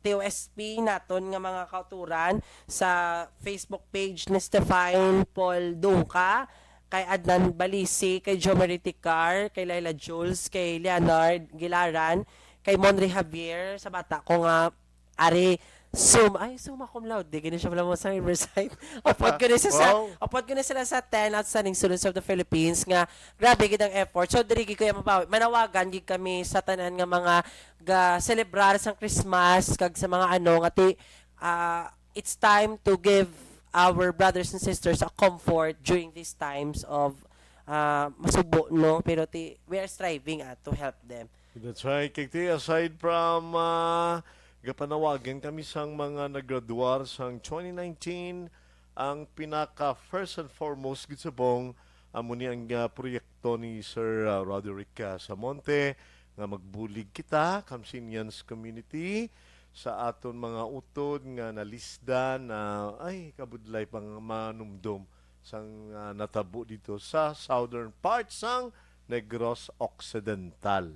T O S P naton nga mga kauturan, sa Facebook page ni Stefan Paul Dungca, kay Adnan Balisi, kay Jomery Ticar, kay Laila Jules, kay Leonard Gilaran, kay Monry Javier, sa bata ko nga ari, sum ay, summa cum laude, gini siya pala mo sa Riverside. Upod ko ni sa, sa Wow. Upod ko ni sila sa ten outstanding students of the Philippines nga grabe gid ang effort. So, diri gid ko yung mabawi. Manawagan gid kami sa tanan nga mga ga-celebrar sang Christmas kag sa mga ano nga ti, ah, it's time to give our brothers and sisters a comfort during these times of ah, masubo, no? Pero ti, we are striving ah, to help them. That's right. Kay ti, aside from ah, gapanawagan kami sang mga naggraduar sang twenty nineteen, ang pinaka first and foremost gid subong amo ni ang ah, proyekto ni Sir ah, Roderick ah, Samonte nga magbulig kita, Kamsinians community, sa aton mga utod nga nalisdan na ay kabudlay pang manumdom sang ah, natabo dito sa southern part sang Negros Occidental.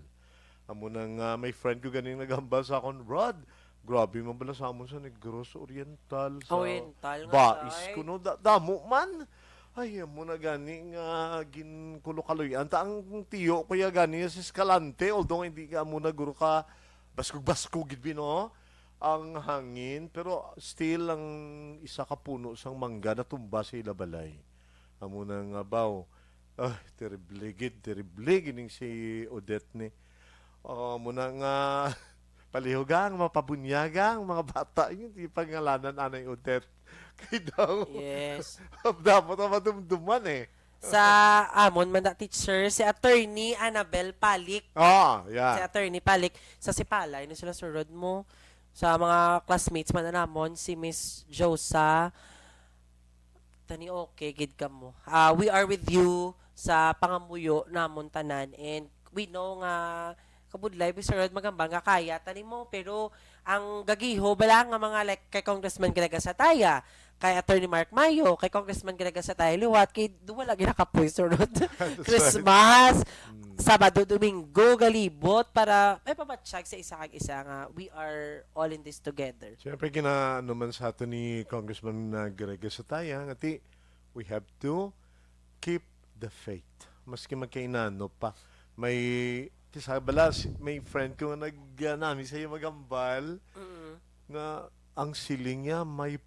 Amo na nga may friend ko ganing naghambal sa akon, "Rod, grabe man bala sa amon sa Negros Oriental, sa Oriental nga, Bais say. Kuno, da- damo man." Ay, amo na gani nga ginkulokaloy-an ta ang tiyo ko ya gani si Escalante, although hindi ka amo na guro ka baskog-baskog gid bino ang hangin, pero still ang isa ka puno sang mangga natumba sa ila balay. Amo na nga baw. Ah, terrible gid, terrible gid ning si Odette ni. Oh, amo na nga palihog ang mapabunyaga ang mga bata. Yun, di pangalanan anay Odette. Kay daw, Yes. dapat ang madumduman eh. Sa amon man na teacher, si Attorney Annabel Palik. Ah, Si yeah. Attorney Palik, sa Sipalay, no sila surod mo. Sa mga classmates man na namon, si Miss Josa, tani okay gid kamo. Ah, we are with you sa pangamuyo namon tanan, and we know nga kabudlay, Mister Rod, magambal nga kaya tani mo, pero ang gagiho bala nga mga, like, kay Congressman Greg Sataya, kay Attorney Mark Mayo, kay Congressman Greg Sataya liwat, kay du-, wala ginakapoy, Sir Rod. Christmas, Sabado, Domingo, galibot para may pabatsyag sa isa kag isa nga we are all in this together. Siyempre, ginaano man sa ato ni Congressman uh, Greg Sataya, nga ti, we have to keep the faith. Maski magkainano pa. May, kisa bala, si- may friend ko nga nag, uh, nami sa iyo magambal, nga ang siling niya may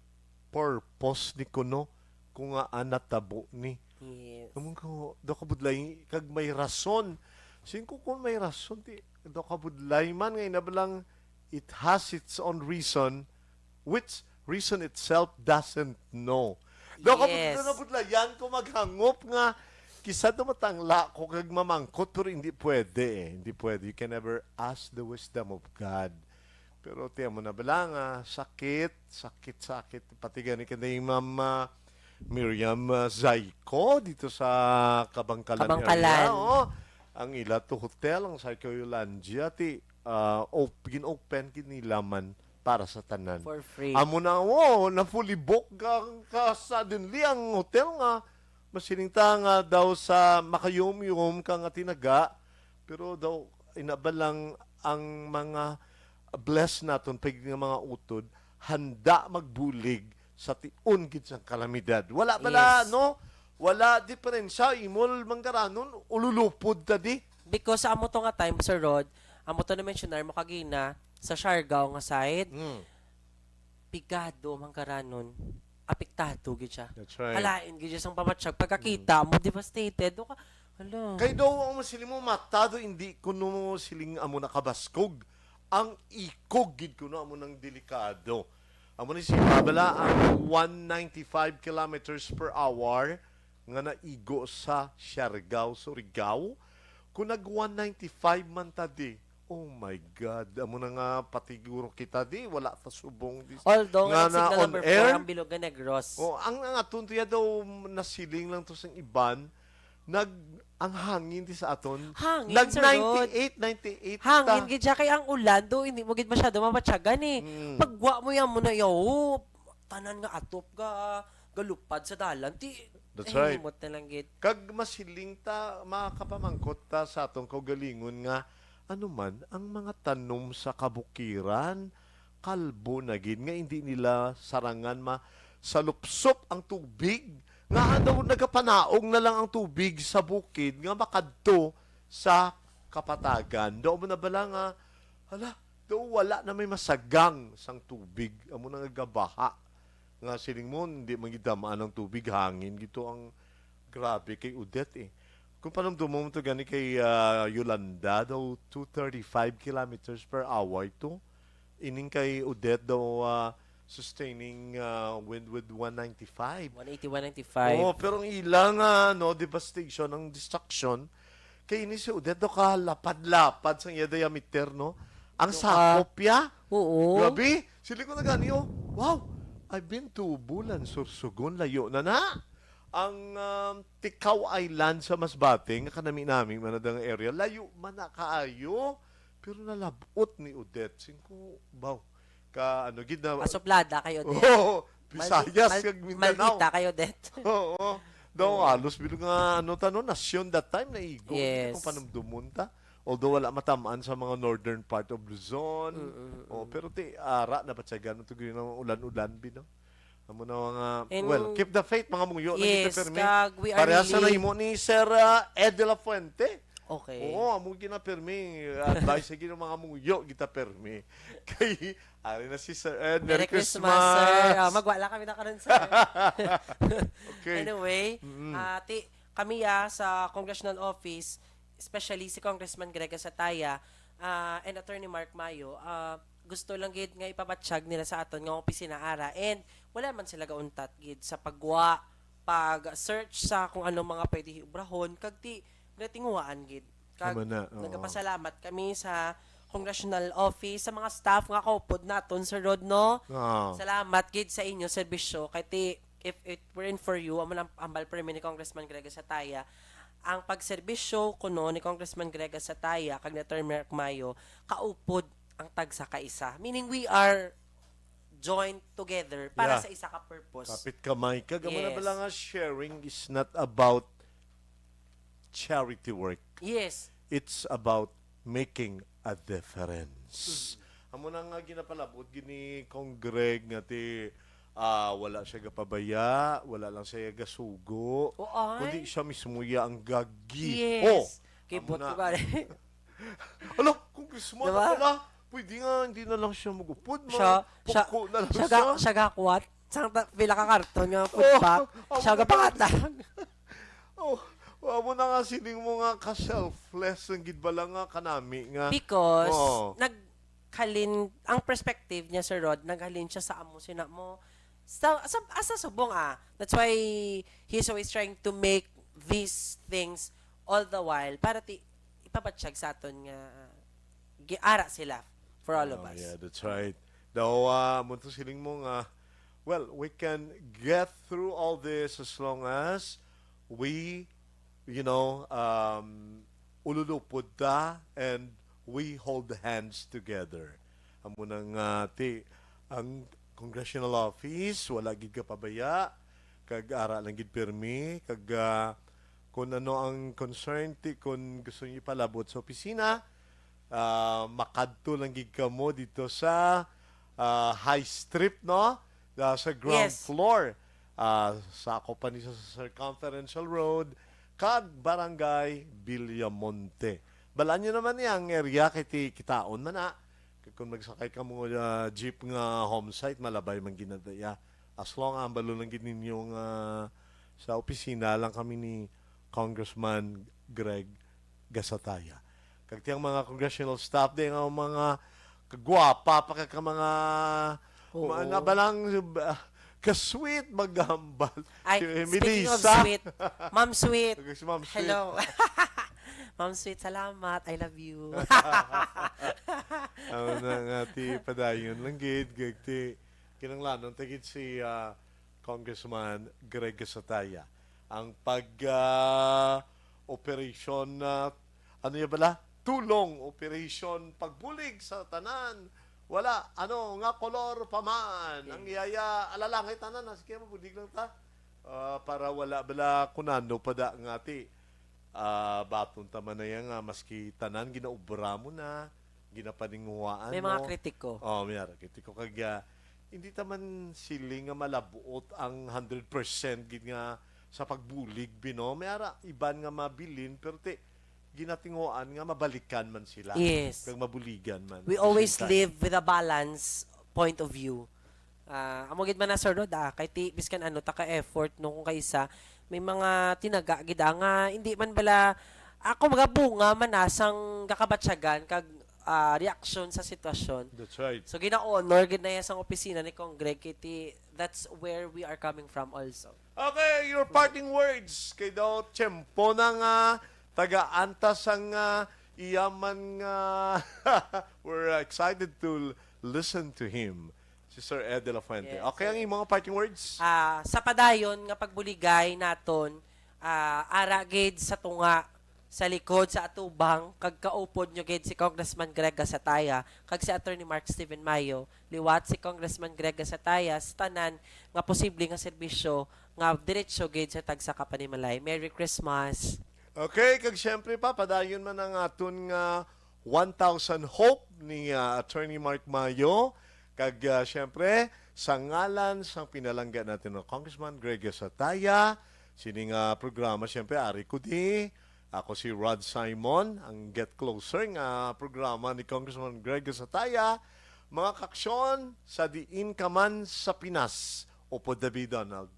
purpose ni kuno kung nga natabo ni. Yes. Naman ko, daw kabudlay, kag may rason. Sin ko kung may rason, ti, daw kabudlay man nga inabalang it has its own reason, which reason itself doesn't know. Daw kabud- Yes. daw kabudlayan ko maghangop nga kisa daw matangla ko kag mamangkot, pero hindi pwede eh. Hindi pwede. You can never ask the wisdom of God. Pero tiyan mo na bala nga sakit, sakit, sakit. Pati gani kanday Ma'am ah, Miriam ah, Zayco dito sa Kabangkalan, Kabangkalan. Area. Oh. Ang ila to hotel, ang Zayco Yolanda, ti ah, op, gin-open gid nila man para sa tanan. For free. Amo na, oh, na fully book ka, ka suddenly ang hotel nga masiling ta nga daw sa makayom-yom ka nga tinaga, pero daw inaba lang ang mga bless naton pag nga mga utod handa magbulig sa tion gid sang kalamidad. Wala bala, Yes. no? Wala diferensya, imol manggaranon, ululupod ta di. Because sa amo to nga time, Sir Rod, amo to na-mentionar mo kagina, sa Siargao nga side, Mm. pigado manggaranon. apektado gid siya. That's right. Halain gid siya sang pamatyag. Pagkakita mo, devastated. Do ka, hala. Kay daw ang siling mo mata do, hindi kuno siling amo nakabaskog. Ang ikog gid kuno amo nang delikado. Amo ni si Babala ang one ninety-five kilometers per hour nga naigo sa Siargao, Surigao. Kung nag one ninety-five man ta di, oh my God, amo na nga patiguro kita di, wala ta subong di. Although, Nga nga signal na on number air? four ang Bilog nga Negros. Oh, ang, ang aton tuya daw nasiling lang to sang iban, nag ang hangin di sa aton. Hangin, nag Sir Rod. ninety-eight, ninety-eight Hangin ta. Gid siya kay ang ulan do, hindi mo gid masyado mamatyagan eh. Mm. Pagwa mo yan mo na yaw, tanan nga atop ga galupad sa dalan. Ti, That's right. Himot na lang gid. Kag masiling ta, makapamangkot ta sa atong kaugalingon nga ano man ang mga tanom sa kabukiran, kalbo na gid nga hindi nila sarangan ma salupsop ang tubig, nga ano, nagapanaog na lang ang tubig sa bukid nga makadto sa kapatagan. Daw mo na bala nga, hala, daw wala na may masagang sang tubig. Amo na nga gabaha. Nga siling mo, hindi man gid tamaan ang tubig, hangin gito ang grabe kay Odette eh. Kung panumdumon mo to gani kay ah, Yolanda, daw two thirty-five kilometers per hour ito. Ining kay Odette daw ah, sustaining ah, wind with one ninety-five. One eighty, one ninety-five. Oo, pero ang ilang ah, no, devastation, ang destruction, kay ini si Odette daw kalapad-lapad sang iya diameter, no? Ang Doon sakop ya. Oo. Grabe, sili ko na gani, oh. Wow, I've been to Bulan, Sorsogon, layo na na. Ang um, Ticao Island sa Masbate, nga kanami-nami man na nga area, layo man na kaayo. Pero nalabot ni Odette. Singko, baw. Ka, ano, gid na, Masuplada kayo din. Oo, Visayas, kag Mindanao. Maldita kayo din. Oo. Daw halos bilog nga ano ta no, nasyon that time naigo. Hindi Yes. ko panumdumon ta. Although wala matamaan sa mga northern part of Luzon. Mm, mm, Oh, mm. pero ti ara na ba siya ganun to gini ng ulan-ulan bino. Amo na mga And well, keep the faith mga mungyo na Yes, kita permi. kag we are Parehas na really nahimo ni Sir uh, Ed de la Fuente. Okay. Oo, amo gina permi. Advice sa gina mga mungyo kita permi. Kay ari na si Sir Ed. Merry Merry, Christmas, sir. Ah, Christmas. Magwala kami na karon, sir. Okay. Anyway, Mm-mm. ah, ti, kami ah, sa congressional office, especially si Congressman Greg Sataya ah, and Attorney Mark Mayo, ah, gusto lang gid nga ipabatsyag nila sa aton nga opisina ara, and wala man sila gauntat gid sa pagwa, pag-search sa kung ano mga pwede obrahon, kag ti natinguhaan gid. Kag Tama na, oo. Nagapasalamat kami sa congressional office, sa mga staff nga kaupod naton, Sir Rod, no? Ah. Salamat gid sa inyo serbisyo. Kay ti, if it weren't for you, amo lang ambal permi ni Congressman Greg Sataya, ang pagserbisyo kuno ni Congressman Greg Sataya kag ni Attorney Mark Mayo, kaupod ang tagsa ka isa. Meaning, we are joined together para Yeah. sa isa ka purpose. Kapit kamay. Kag amo na Yes. bala nga sharing is not about charity work. Yes. It's about making a difference. Amo na nga ginapalabot gini Kong Greg nga ti ah, wala siya gapabaya, wala lang siya gasugo. Oo, ay. Kundi siya mismo ya ang gagi. Yes. Oh, Kibot amo na. Ko gani. Alo, Congressman, Diba? wala. Pwede nga, hindi na lang siya mag-upod. Siya, siya, Puko na lang siya, siya. ga, siya gakwat. Sang ta, pila ka karton nga food Oh, pack. amo Siya na. gapangatang. Oh, amo na nga siling mo nga ka-selfless ang gid bala nga kanami nga. Because, Oo. naghalin, ang perspective niya, Sir Rod, naghalin siya sa amo, sina mo, sa, sa, asa subong ah. That's why he's always trying to make these things all the while para ti, ipabatsyag sa aton nga giara sila for all of Oh, us. Yeah, that's right. Daw, ah, mo to siling mo nga, well, we can get through all this as long as we, you know, um, ululupod ta and we hold hands together. Amo na nga, ti, ang congressional office, wala gid kapabaya, kag ara lang gid pirmi, kag ah, kung ano ang concern, ti, kung gusto niyo ipalabot sa opisina, ah, makadto lang gid kamo dito sa ah, High Street, no? Ah, sa ground Yes. floor. Ah, sa ako pa ni sa Circumferential Road, kag Barangay Villamonte. Balaan nyo naman niya ang area kay ti kitaon man na. Kay kung magsakay ka mo ah, jeep nga home site, malabay man ginadaya. As long, ang balo lang gid ninyo nga sa opisina lang kami ni Congressman Greg Gasataya. Kag tiyang mga congressional staff din, ang mga kagwapa pa ka, ka mga Oo. mga balang, ah, ka-sweet maghambal. Ay, Si speaking of Melissa. Sweet, Ma'am Sweet. Okay, si Ma'am Sweet. Hello. Ma'am Sweet, salamat. I love you. Ano na nga, ti, padayon lang gid, gag ti, kinanglanon ta gid si, ah, Congressman Greg Gasataya. Ang pag, ah, operation na, ano ya bala? Tulong operation pagbulig sa tanan. Wala, ano, nga kolor pa man. Ang iyaya, alalangay tanan, na, sige, mabulig lang ta. Ah, para wala bala kunano pa da nga ti, ah, baton ta man na yan nga maski tanan ginaobra mo na, ginapaninguhaan May mga mo. Kritiko. Oh, may ara kritiko kag, ah, hindi ta man siling nga malabuot ang hundred percent gid nga sa pagbulig, bino. May ara iban nga mabilin, pero ti, ginatinguhaan nga mabalikan man sila. Yes. Kag mabuligan man We at the always same time. Live with a balance point of view. Ah, amo gid man na, Sir Rod, ah, kay ti, biskan ano, taka effort, no, kung kaisa, may mga tinaga gid, ah, nga hindi man bala, ako, mga bunga man na sang kakabatyagan kag, ah, reaksyon sa sitwasyon. That's right. So, gina-honor gid na iya sang opisina ni Cong Greg, kay ti, that's where we are coming from also. Okay, your parting words. Kay daw, tiyempo na nga, tagaan ta sang, ah, iya man nga, we're excited to l-, listen to him. Si Sir Ed De La Fuente. Yes, Okay, ang sir. Imong parting words? Ah, sa padayon nga pagbuligay naton, ah, ara gid sa tunga, sa likod, sa atubang, kag kaupod nyo gid si Congressman Greg Gasataya kag si Attorney Mark Steven Mayo, liwat si Congressman Greg Gasataya, sa tanan nga posible nga serbisyo nga diretso gid sa tagsa ka panimalay. Merry Christmas! Okay, kag siyempre pa, padayon man ang aton nga one thousand hope ni, ah, Attorney Mark Mayo. Kag, ah, siyempre, sa ngalan sang pinalangga natin nga Congressman Greg Sataya, sini nga programa, siyempre, ari ko di. Ako si Rod Simon, ang Get Closer nga programa ni Congressman Greg Sataya. Mga kaaksyon, sa diin ka man sa Pinas, upod na bi, Donald.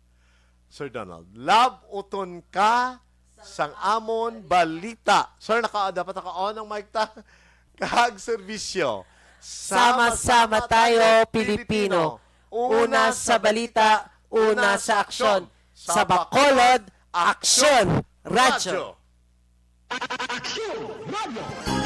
Sir Donald, lab-uton ka sang amon balita. Sir, naka, dapat naka-on ang mic ta. Kag serbisyo. Sama-sama tayo, Pilipino. Una sa balita, una sa aksyon. Sa Bacolod, Aksyon Radyo. Aksyon Radyo.